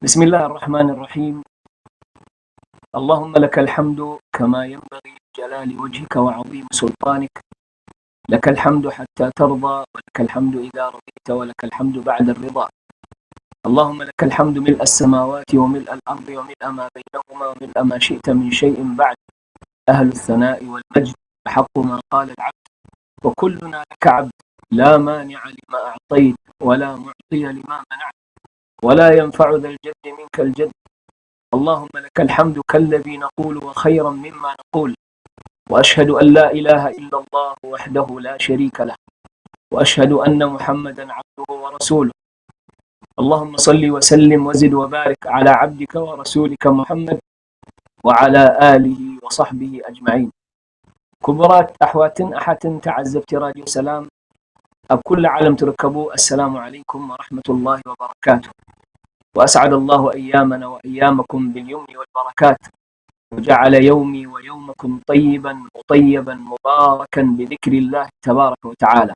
بسم الله الرحمن الرحيم. اللهم لك الحمد كما ينبغي لجلال وجهك وعظيم سلطانك. لك الحمد حتى ترضى، ولك الحمد إذا رضيت، ولك الحمد بعد الرضا. اللهم لك الحمد ملء السماوات وملء الأرض وملء ما بينهما وملء ما شئت من شيء بعد. أهل الثناء والمجد، أحق ما قال العبد، وكلنا لك عبد، لا مانع لما أعطيت ولا معطي لما منعت، ولا ينفع ذا الجد منك الجد. اللهم لك الحمد كالذي نقول وخيرا مما نقول، وأشهد أن لا إله إلا الله وحده لا شريك له، وأشهد أن محمدا عبده ورسوله. اللهم صل وسلم وزد وبارك على عبدك ورسولك محمد وعلى آله وصحبه أجمعين. ክቡራት ኣሕዋትን ኣሓትን ተዓዘብቲ ራድዮ ሰላም ኣብ ኩሉ ዓለም ትርከቡ፣ ኣሰላሙ ዓለይኩም ወረሕመቱላሂ ወበረካቱ። وأسعد الله أيامنا وأيامكم باليمن والبركات، وجعل يومي ويومكم طيبا مطيبا مباركا بذكر الله تبارك وتعالى.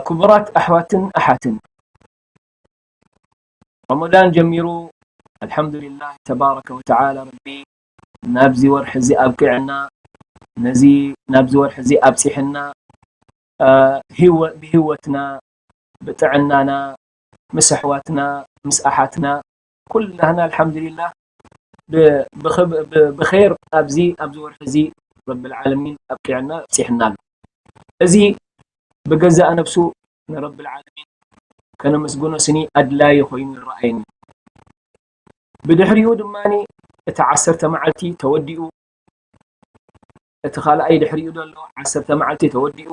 ክቡራት ኣሕዋትን ኣሓትን፣ ረመዳን ጀሚሩ፣ ኣልሓምዱሊላህ ተባረከ ወተዓላ፣ ረቢ ናብዚ ወርሒ እዚ ኣብቂዕና፣ ነዚ ናብዚ ወርሒ እዚ ኣብፂሕና፣ ብህይወትና፣ ብጥዕናና፣ ምስ ኣሕዋትና፣ ምስ ኣሓትና፣ ኩላህና ኣልሓምዱሊላህ ብኸይር ኣብዚ ኣብዚ ወርሒ እዚ ረብል ዓለሚን ኣብቂዕና ኣብፂሕና ኣሎ። እዚ ብገዛእ ነብሱ ንረብል ዓለሚን ከነመስግኖ ስኒ ኣድላዪ ኮይኑ ይረኣየኒ። ብድሕሪኡ ድማ እቲ ዓሰርተ መዓልቲ ተወዲኡ፣ እቲ ካልኣይ ድሕሪኡ ዘሎ ዓሰርተ መዓልቲ ተወዲኡ፣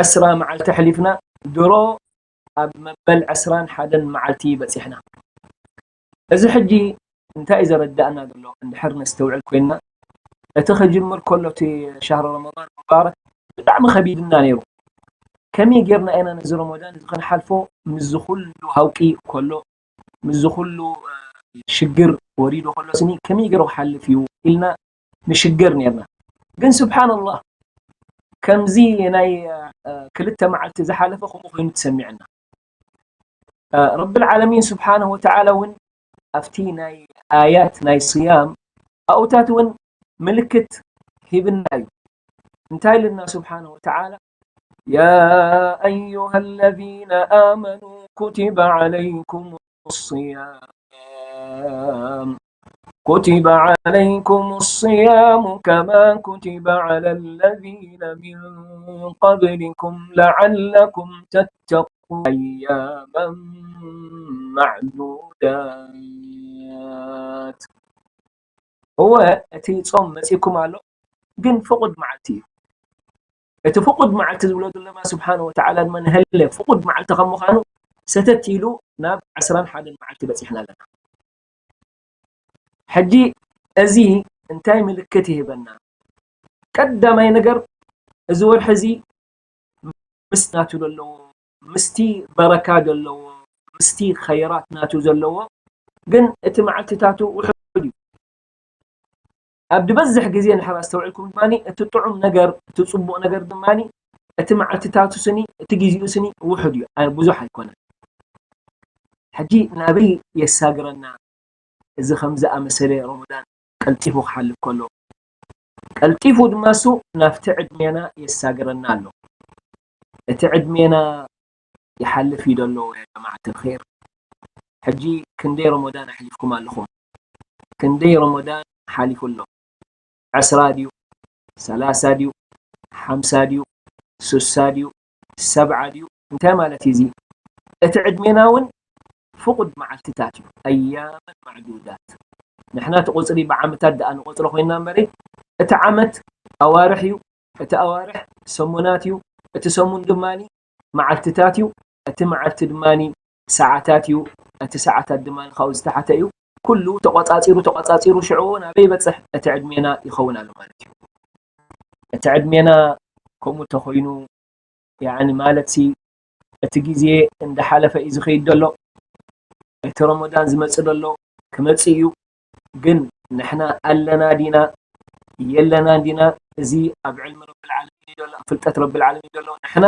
ዕስራ መዓልቲ ኣሕሊፍና፣ ድሮ ኣብ መበል ዕስራን ሓደን መዓልቲ በፂሕና። እዚ ሕጂ እንታይ እዩ ዘረዳእና ዘሎ እንድሕር ነስተውዕል ኮይንና፣ እቲ ክጅምር ከሎ እቲ ሻህሪ ረመዳን ሙባረክ ብጣዕሚ ከቢድና ነይሩ። ከመይ ጌርና ኢና ነዚ ረመዳን እዚ ክንሓልፎ? ምስዚ ኩሉ ሃውቂ ከሎ፣ ምስዚ ኩሉ ሽግር ወሪዱ ከሎ ስኒ ከመይ ገይሩ ክሓልፍ እዩ ኢልና ንሽገር ነርና። ግን ስብሓንላህ፣ ከምዚ ናይ ክልተ መዓልቲ ዝሓለፈ ከምኡ ኮይኑ ተሰሚዕና። ረብል ዓለሚን ስብሓንሁ ወተዓላ እውን ኣብቲ ናይ ኣያት ናይ ስያም ኣብኡታት እውን ምልክት ሂብና እዩ። እንታይ ኢልና ስብሓንሁ ወተዓላ? يا أيها الذين آمنوا كتب عليكم الصيام، كتب عليكم الصيام كما كتب على الذين من قبلكم لعلكم تتقون. أياما معدودات. እወ፣ እቲ ጾም መጺእኩም ኣሎ፣ ግን ፍቑድ መዓልቲ እዩ። እቲ ፍቑድ መዓልቲ ዝብሎ ድማ ስብሓን ወተዓላ ድማ ንሀለ ፍቑድ መዓልቲ ከም ምዃኑ ሰተት ኢሉ ናብ ዕስራን ሓደን መዓልቲ በጺሕና ኣለና። ሕጂ እዚ እንታይ ምልክት ይህበና? ቀዳማይ ነገር፣ እዚ ወርሒ እዚ ምስ ናቱ ዘለዎ፣ ምስቲ በረካ ዘለዎ፣ ምስቲ ኸይራት ናቱ ዘለዎ፣ ግን እቲ መዓልትታቱ ውሑድ እዩ። ኣብ ዝበዝሕ ግዜ እንድሕር ኣስተውዒልኩም ድማ፣ እቲ ጥዑም ነገር፣ እቲ ጽቡቕ ነገር ድማ፣ እቲ መዓልትታቱ ስኒ፣ እቲ ግዜኡ ስኒ ውሑድ እዩ፣ ኣይ-፣ ብዙሕ ኣይኮነን። ሕጂ ናበይ የሳግረና? እዚ ከም ዝኣመሰለ ረመዳን ቀልጢፉ ክሓልፍ ከሎ፣ ቀልጢፉ ድማ እሱ ናብቲ ዕድሜና የሳግረና ኣሎ። እቲ ዕድሜና ይሓልፍ እዩ ዘሎ፣ ያ ጀማዓት ኣልኸይር። ሕጂ ክንደይ ረመዳን ኣሕሊፍኩም ኣለኹም? ክንደይ ረመዳን ሓሊፉ ኣሎ? ዕስራ ድዩ? ሰላሳ ድዩ? ሓምሳ ድዩ? ሱሳ ድዩ? ሰብዓ ድዩ? እንታይ ማለት እዩ እዚ? እቲ ዕድሜና እውን ፍቑድ መዓልትታት እዩ። ኣያመን ማዕዱዳት። ንሕና እቲ ቁፅሪ ብዓመታት ደኣ ንቆፅሮ ኮይንና እምበሪ፣ እቲ ዓመት ኣዋርሕ እዩ፣ እቲ ኣዋርሕ ሰሙናት እዩ፣ እቲ ሰሙን ድማ መዓልትታት እዩ። እቲ መዓልቲ ድማ ሰዓታት እዩ። እቲ ሰዓታት ድማ ካብኡ ዝተሓተ እዩ። ኩሉ ተቆጻጺሩ ተቆጻጺሩ ሽዑ ናበይ ይበጽሕ? እቲ ዕድሜና ይኸውን ኣሎ ማለት እዩ። እቲ ዕድሜና ከምኡ ተኾይኑ ያኒ ማለት ሲ እቲ ግዜ እንዳሓለፈ እዩ ዝኸይድ ዘሎ። እቲ ረመዳን ዝመጽእ ዘሎ ክመጽእ እዩ። ግን ንሕና ኣለና ዲና የለናን ዲና? እዚ ኣብ ዕልሚ ረብል ዓለሚን እዩ ዘሎ፣ ኣብ ፍልጠት ረብል ዓለሚን እዩ ዘሎ። ንሕና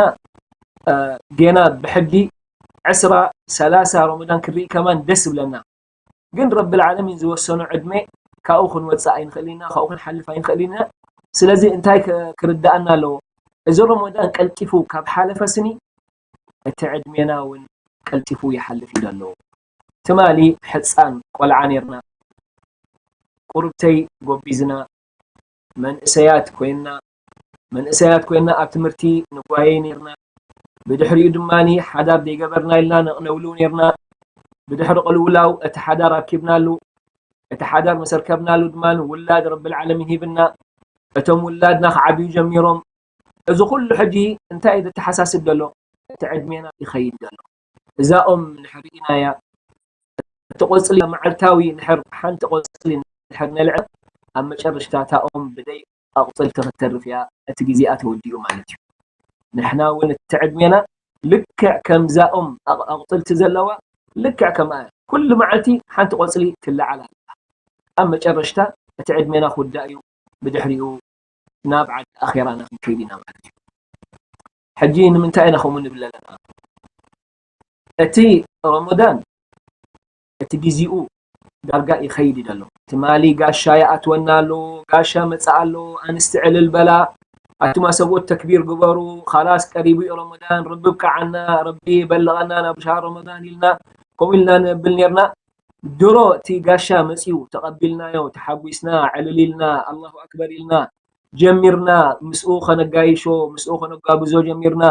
ጌና ብሕጊ ዕስራ ሰላሳ ረመዳን ክንርኢ ከማን ደስ ይብለና። ግን ረብል ዓለሚን ዝወሰኖ ዕድመ ካብኡ ክንወፅእ ኣይንኽእል ኢና፣ ካብኡ ክንሓልፍ ኣይንኽእል ኢና። ስለዚ እንታይ ክርዳኣና ኣለዎ? እዚ ረመዳን ቀልጢፉ ካብ ሓለፈ ስኒ እቲ ዕድሜና እውን ቀልጢፉ ይሓልፍ እዩ ዘሎ። ትማሊ ሕፃን ቆልዓ ነርና፣ ቁርብተይ ጎቢዝና፣ መንእሰያት ኮይና መንእሰያት ኮይና ኣብ ትምህርቲ ንጓየይ ነርና። ብድሕሪኡ ድማ ሓዳር ዘይገበርና ኢልና ነቕነውልው ነርና። ብድሕሪ ቅልውላው እቲ ሓዳር ኣኪብናሉ። እቲ ሓዳር ምስ ኣርከብናሉ ድማ ውላድ ረብል ዓለሚን ሂብና። እቶም ውላድና ክዓብዩ ጀሚሮም። እዚ ኩሉ ሕጂ እንታይ እዩ ዘተሓሳስብ ዘሎ? እቲ ዕድሜና ይኸይድ ዘሎ። እዛ ኦም ንሕርኢናያ እቲ ቆጽሊ መዓልታዊ ንሕር ሓንቲ ቆጽሊ ንሕር ነልዕል ኣብ መጨረሽታ እታ ኦም ብደይ ኣቑጽልቲ ክትተርፍ እያ። እቲ ግዜኣ ተወዲኡ ማለት እዩ። ንሕና እውን እቲ ዕድሜና ልክዕ ከምዛ ኦም ኣቕ- ኣቑጽልቲ ዘለዋ ልክዕ ከምኣ ኩሉ መዓልቲ ሓንቲ ቆጽሊ ትለዓል ኣላ። ኣብ መጨረሽታ እቲ ዕድሜና ክውዳእ እዩ። ብድሕሪኡ ናብ ዓዲ ኣኼራና ክንከይድ ኢና ማለት እዩ። ሕጂ ንምንታይ ኢና ከምኡ ንብል ኣለና? እቲ ረመዳን እቲ ግዜኡ ዳርጋ ይኸይድ እዩ ዘሎ። ትማሊ ጋሻ ይኣትወና ኣሎ፣ ጋሻ መጽእ ኣሎ፣ ኣንስቲ ዕልል በላ፣ ኣቱማ ሰብኡት ተክቢር ግበሩ፣ ኻላስ ቀሪቡ እዩ ረመዳን፣ ረቢ ብቅዓና፣ ረቢ በልቐና ናብ ሻህር ረመዳን ኢልና ከምኡ ኢልና ነብል ነርና። ድሮ እቲ ጋሻ መጺኡ ተቐቢልናዮ፣ ተሓጒስና፣ ዕልል ኢልና፣ ኣላሁ ኣክበር ኢልና፣ ጀሚርና፣ ምስኡ ከነጋይሾ፣ ምስኡ ከነጋግዞ ጀሚርና።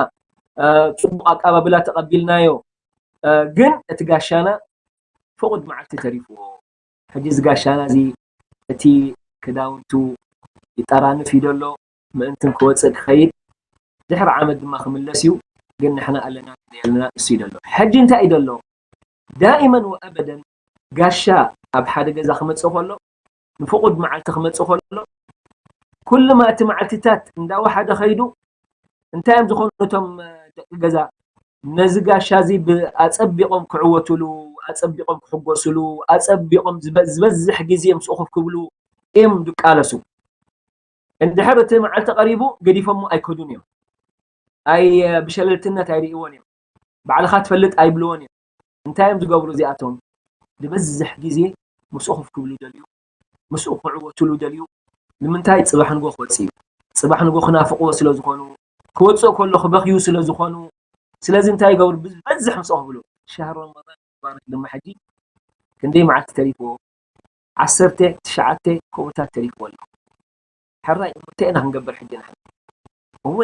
ጽቡቕ ኣቀባብላ ተቐቢልናዮ። ግን እቲ ጋሻና ፍቑድ መዓልቲ ተሪፍዎ። ሕጂ እዚ ጋሻና እዚ እቲ ክዳውንቱ ይጠራንፍ እዩ ዘሎ፣ ምእንትን ክወፅእ ክኸይድ፣ ድሕሪ ዓመት ድማ ክምለስ እዩ። ግን ንሕና ኣለና የለና እሱ እዩ ዘሎ። ሕጂ እንታይ እዩ ዘሎ? ዳኢመን ወኣበደን ጋሻ ኣብ ሓደ ገዛ ክመፅእ ከሎ ንፍቑድ መዓልቲ ክመጽእ ከሎ ኩሉማ እቲ መዓልትታት እንዳወሓደ ከይዱ እንታይ እዮም ዝኾኑ እቶም ደቂ ገዛ ነዚ ጋሻ እዚ ኣጸቢቖም ክዕወትሉ ኣጸቢቖም ክሕጎስሉ ኣጸቢቖም ዝበዝሕ ግዜ ምስኡ ኮፍ ክብሉ እዮም ዝቃለሱ። እንድሕር እቲ መዓልቲ ቀሪቡ ገዲፎሞ ኣይከዱን እዮም። ኣይ ብሸለልትነት ኣይርእይዎን እዮም። ባዕልኻ ትፈልጥ ኣይብልዎን እዮም። እንታይ እዮም ዝገብሩ እዚኣቶም? ዝበዝሕ ግዜ ምስኡ ኮፍ ክብሉ ደልዩ፣ ምስኡ ክዕወትሉ ደልዩ። ንምንታይ? ጽባሕ ንጎ ክወጽእ እዩ። ጽባሕ ንጎ ክናፍቕዎ ስለ ዝኾኑ፣ ክወጽእ ከሎ ክበኽዩ ስለ ዝኾኑ፣ ስለዚ እንታይ ይገብሩ? ዝበዝሕ ምስኡ ክብሉ። ሻህር ረመዳን ይባረክ ድማ ሕጂ ክንደይ መዓልቲ ተሪፍዎ? ዓሰርተ ትሽዓተ ከምኡታት ተሪፍዎ ኣሎ። ሕራይ እሞ እንታይ ኢና ክንገብር ሕጂ ንሕና? እወ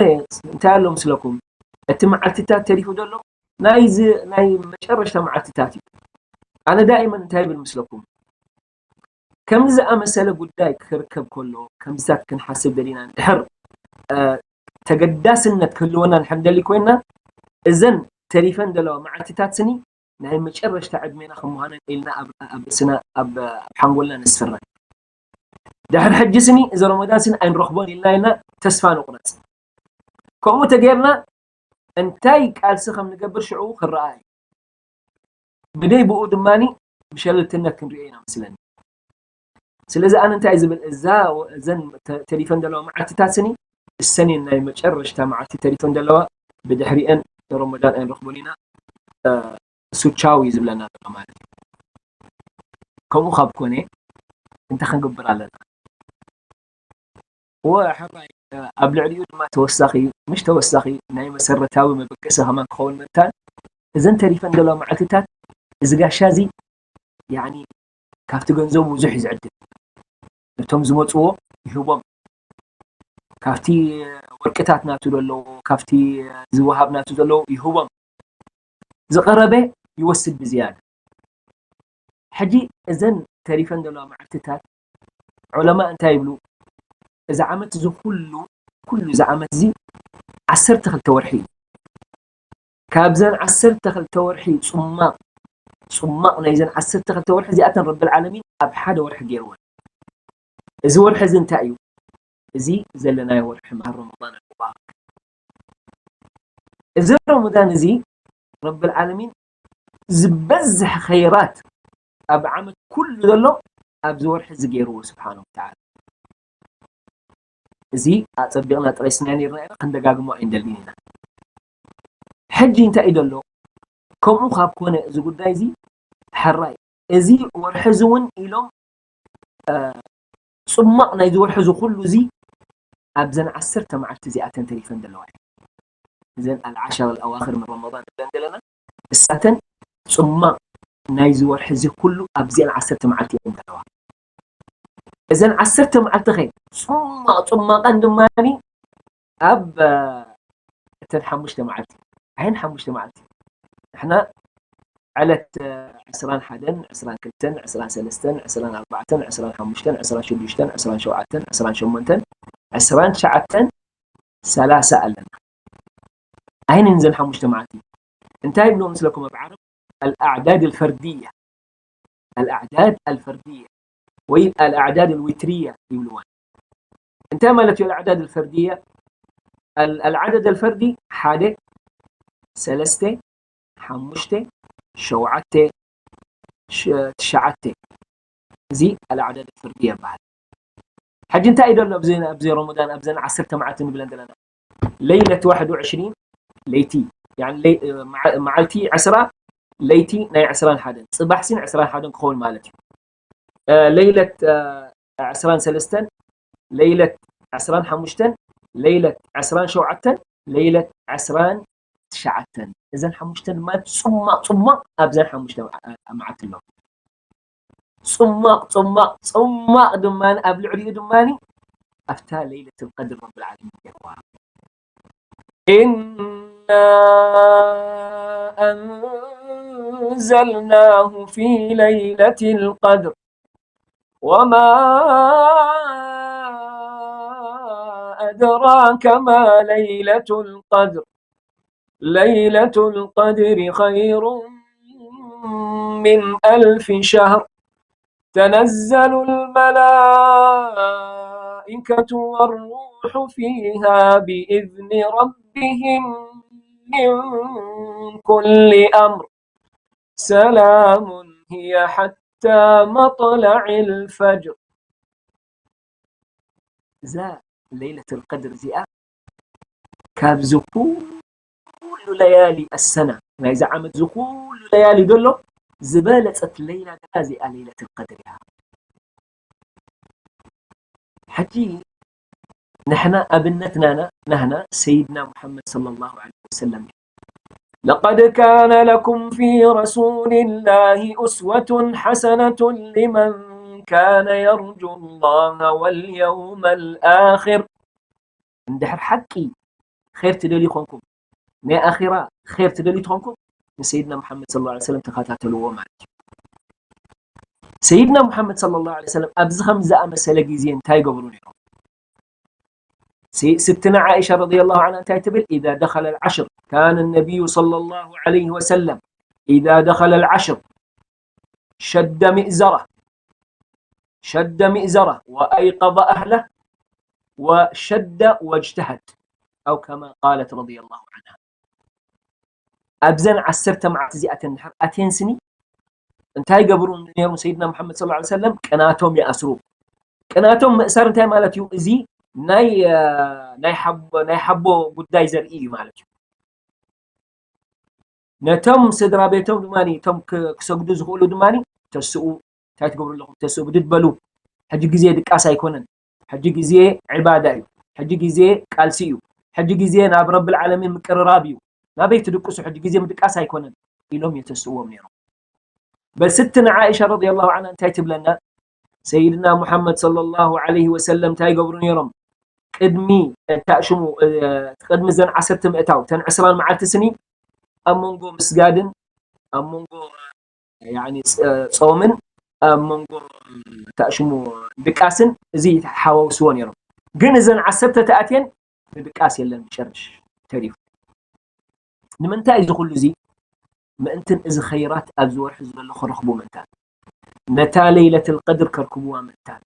እንታይ ኣሎ ምስለኩም? እቲ መዓልትታት ተሪፉ ዘሎ ናይ ዝ ናይ መጨረሽታ መዓልትታት እዩ። ኣነ ዳኢመን እንታይ ይብል ምስለኩም? ከምዚ ዝኣመሰለ ጉዳይ ክርከብ ከሎ ከምዚታት ክንሓስብ ደሊና እንድሕር ተገዳስነት ክህልወና እንድሕር ንደሊ ኮይንና እዘን ተሪፈን ዘለዋ መዓልትታት ስኒ ናይ መጨረሽታ ዕድሜና ከም ምዃነን ኢልና ኣብ ኣብ ርእስና ኣብ ኣብ ሓንጎልና ነስፍረን። ድሕሪ ሕጂ ስኒ እዚ ረመዳን ስኒ ኣይንረኽቦን ኢልና ኢልና ተስፋ ንቑረጽ። ከምኡ ተጌርና እንታይ ቃልሲ ከም ንገብር ሽዑ ክረኣ እዩ። ብደይ ብኡ ድማ ብሸለልትነት ክንሪኦ ኢና መስለኒ። ስለዚ ኣነ እንታይ ዝብል እዛ እዘን ተሪፈን ዘለዋ መዓልትታት ስኒ እሰን ናይ መጨረሽታ መዓልቲ ተሪፈን ዘለዋ ብድሕሪአን ረመዳን ኣይንረኽቦን ኢና። እሱ ቻው እዩ ዝብለና ዘሎ ማለት እዩ። ከምኡ ካብ ኮነ እንታይ ክንገብር ኣለና? እወ ሕራይ ኣብ ልዕሊኡ ድማ ተወሳኺ ምሽ ተወሳኺ ናይ መሰረታዊ መበገሲ ከማን ክኸውን ምእንታን እዘን ተሪፈን ዘለዋ መዓልትታት እዚ ጋሻ እዚ ያኒ ካብቲ ገንዘቡ ብዙሕ እዩ ዝዕድል ነቶም ዝመፅዎ ይህቦም ካብቲ ወርቅታት ናቱ ዘለዎ ካብቲ ዝወሃብ ናቱ ዘለዎ ይህቦም ዝቐረበ ይወስድ ብዝያዳ ሕጂ እዘን ተሪፈን ዘለዋ መዓልትታት ዑለማ እንታይ ይብሉ እዚ ዓመት እዚ ኩሉ ኩሉ እዚ ዓመት እዚ ዓሰርተ ክልተ ወርሒ እዩ ካብዘን ዓሰርተ ክልተ ወርሒ ጽማቕ፣ ጽማቕ ናይዘን ዓሰርተ ክልተ ወርሒ እዚኣተን ረብል ዓለሚን ኣብ ሓደ ወርሒ ገይርወን። እዚ ወርሒ እዚ እንታይ እዩ? እዚ ዘለናዮ ወርሒ ማህር ረመዳን ኣልሙባረክ። እዚ ረመዳን እዚ ረብል ዓለሚን ዝበዝሕ ኸይራት ኣብ ዓመት ኩሉ ዘሎ ኣብዚ ወርሒ እዚ ገይርዎ ስብሓነ ወተዓላ። እዚ ኣጸቢቕና ጥራይ ስናይ ነርና ኢና፣ ክንደጋግሞ ኣይንደልን ኢና። ሕጂ እንታይ እዩ ዘሎ? ከምኡ ካብ ኮነ እዚ ጉዳይ እዚ፣ ሕራይ፣ እዚ ወርሒ እዚ እውን ኢሎም፣ እ፣ ጽማቕ ናይዚ ወርሒ እዚ ኩሉ እዚ ኣብዘን ዓሰርተ መዓልቲ እዚኣተን ተሪፈን ዘለዋ እየን። እዘን ኣልዓሸር ኣልኣዋኽር ምን ረመዳን ንብለን ዘለና፣ እሳተን ጽማቕ ናይዚ ወርሒ እዚ ኩሉ ኣብዚአን ዓሰርተ መዓልቲ እየን ዘለዋ። እዘን ዓሰርተ መዓልቲ ኸ ጽማቕ ጽማቐን ድማ ኣብ፣ እ፣ እተን ሓሙሽተ መዓልቲ፣ ኣይን ሓሙሽተ መዓልቲ፣ ንሕና ዕለት፣ እ፣ ዕስራን ሓደን፣ ዕስራን ክልተን፣ ዕስራን ሰለስተን፣ ዕስራን ኣርባዕተን፣ ዕስራን ሓሙሽተን፣ ዕስራን ሽዱሽተን፣ ዕስራን ሸውዓተን፣ ዕስራን ሸሞንተን፣ ዕስራን ትሽዓተን፣ ሰላሳ ኣለና። ኣይን እዘን ሓሙሽተ መዓልቲ እንታይ ይብልዎ መስለኩም ኣብ ዓረብ? ኣልኣዕዳድ ኣልፈርድያ። ኣልኣዕዳድ ኣልፈርድያ ወይ ኣልኣዕዳድ ኣልዊትርያ ይብልወን። እንታይ ማለት እዩ ኣልኣዕዳድ ኣልፈርድያ? ኣል-፣ ኣልዓደድ ኣልፈርዲ ሓደ፣ ሰለስተ፣ ሓሙሽተ፣ ሸውዓተ፣ ሸ-፣ ትሽዓተ። እዚ ኣልኣዕዳድ ኣልፈርድያ ይበሃል። ሕጂ እንታይ እዩ ዘሎ ኣብዚ፣ ኣብዚ ረመዳን ኣብዘን ዓሰርተ መዓልቲ ንብለን ዘለና? ለይለት ዋሕድ ወዕሽሪን ለይቲ፣ ያኒ ለይ-፣ መዓ-፣ መዓልቲ ዕስራ፣ ለይቲ ናይ ዕስራን ሓደን፣ ጽባሕ ሲን ዕስራን ሓደን ክኸውን ማለት እዩ። እ፣ ለይለት፣ እ፣ ዕስራን ሰለስተን፣ ለይለት ዕስራን ሓሙሽተን፣ ለይለት ዕስራን ሸውዓተን፣ ለይለት ዕስራን ትሽዓተን። እዘን ሓሙሽተን ድማ ጽማቕ ጽማቕ ኣብዘን ሓሙሽተ መዓ-፣ መዓልቲ ኣለዋ። ጽማቕ ጽማቕ ጽማቕ ድማ ኣብ ልዕሊኡ ድማ ኣብታ ለይለት ልቀድር ረብል ዓለሚን ገይርዋ። إنا أنزلناه في ليلة القدر وما أدراك ما ليلة القدر ليلة القدر خير من ألف شهر تنزل الملائكة والروح فيها بإذن ربهم من كل أمر سلام هي حتى مطلع الفجر. እዛ ለይለቱል ቀድር እዚኣ ካብዚ ኩሉ ለያሊ ኣሰና፣ ናይዚ ዓመት እዚ ኩሉ ለያሊ ዘሎ ዝበለጸት ለይላ ደኣ እዚኣ ለይለቱል ቀድር እያ። ሕጂ ንሕና ኣብነትና ና-፣ ናህና ሰይድና ሙሐመድ ሰለላሁ ዐለይሂ ወሰለም እዩ። لقد كان لكم في رسول الله أسوة حسنة لمن كان يرجو الله واليوم الآخر። እንድሕር ሓቂ ኸይር ትደልዩ ኾንኩም፣ ናይ ኣኺራ ኸይር ትደልዩ ተኾንኩም፣ ንሰይድና ሙሐመድ ሰለላሁ ዐለይሂ ወሰለም ተኸታተልዎ ማለት እዩ። ሰይድና ሙሐመድ ሰለላሁ ዐለይሂ ወሰለም ኣብዚ ከም ዝኣመሰለ ግዜ እንታይ ይገብሩ ነይሮም? ሲ-፣ ስትነ ዓኢሻ ረዲየላሁ ዐንሃ እንታይ ትብል? إذا دخل العشر كان النبي صلى الله عليه وسلم إذا دخل العشر شد مئزره، شد مئزره وأيقظ أهله وشد واجتهد، أو كما قالت رضي الله عنها. ኣብዘን ዓሰርተ መዓልቲ እዚኣተን ድሕር ኣትየን ስኒ እንታይ ገብሩ ነይሮም? ሰይድና ሙሐመድ ሰለላሁ ዐለይሂ ወሰለም ቅናቶም ይኣስሩ። ቅናቶም ምእሳር እንታይ ማለት እዩ? እዚ ናይ፣ እ፣ ናይ ሓቦ፣ ናይ ሓቦ ጉዳይ ዘርኢ እዩ ማለት እዩ። ነቶም ስድራ ቤቶም ድማ፣ እቶም ክ-፣ ክሰግዱ ዝኽእሉ ድማ ተስኡ፣ እንታይ ትገብሩ ኣለኹም? ተስኡ፣ ብድድ በሉ። ሕጂ ግዜ ድቃስ ኣይኮነን። ሕጂ ግዜ ዒባዳ እዩ። ሕጂ ግዜ ቃልሲ እዩ። ሕጂ ግዜ ናብ ረብል ዓለሚን ምቅርራብ እዩ። ናበይ ትድቅሱ? ሕጂ ግዜ ምድቃስ ኣይኮነን ኢሎም የተስእዎም ነይሮም። በል ስትነ ዓኢሻ ረዲየላሁ ዐንሃ እንታይ ትብለና? ሰይድና ሙሐመድ ሰለላሁ ዐለይሂ ወሰለም እንታይ ይገብሩ ነይሮም? ቅድሚ፣ እንታይ ሽሙ፣ እ፣ ቅድሚ ዘን ዓሰርተ ምእታው፣ ተን ዕስራን መዓልቲ ስኒ ኣብ መንጎ ምስጋድን ኣብ መንጎ፣ ያኒ፣ ጸ-፣ ጾምን ኣብ መንጎ፣ እንታይ ሽሙ፣ ድቃስን እዚ ይተሓዋውስዎ ነይሮም። ግን እዘን ዓሰርተ ተኣትየን ንድቃስ የለን፣ ጨርሽ ተሪፉ። ንምንታይ እዚ ኩሉ እዚ? ምእንትን እዚ ኸይራት ኣብዚ ወርሒ ዘሎ ክረኽቡ ምእንታን፣ ነታ ለይለተል ቀድር ከርክብዋ ምእንታን።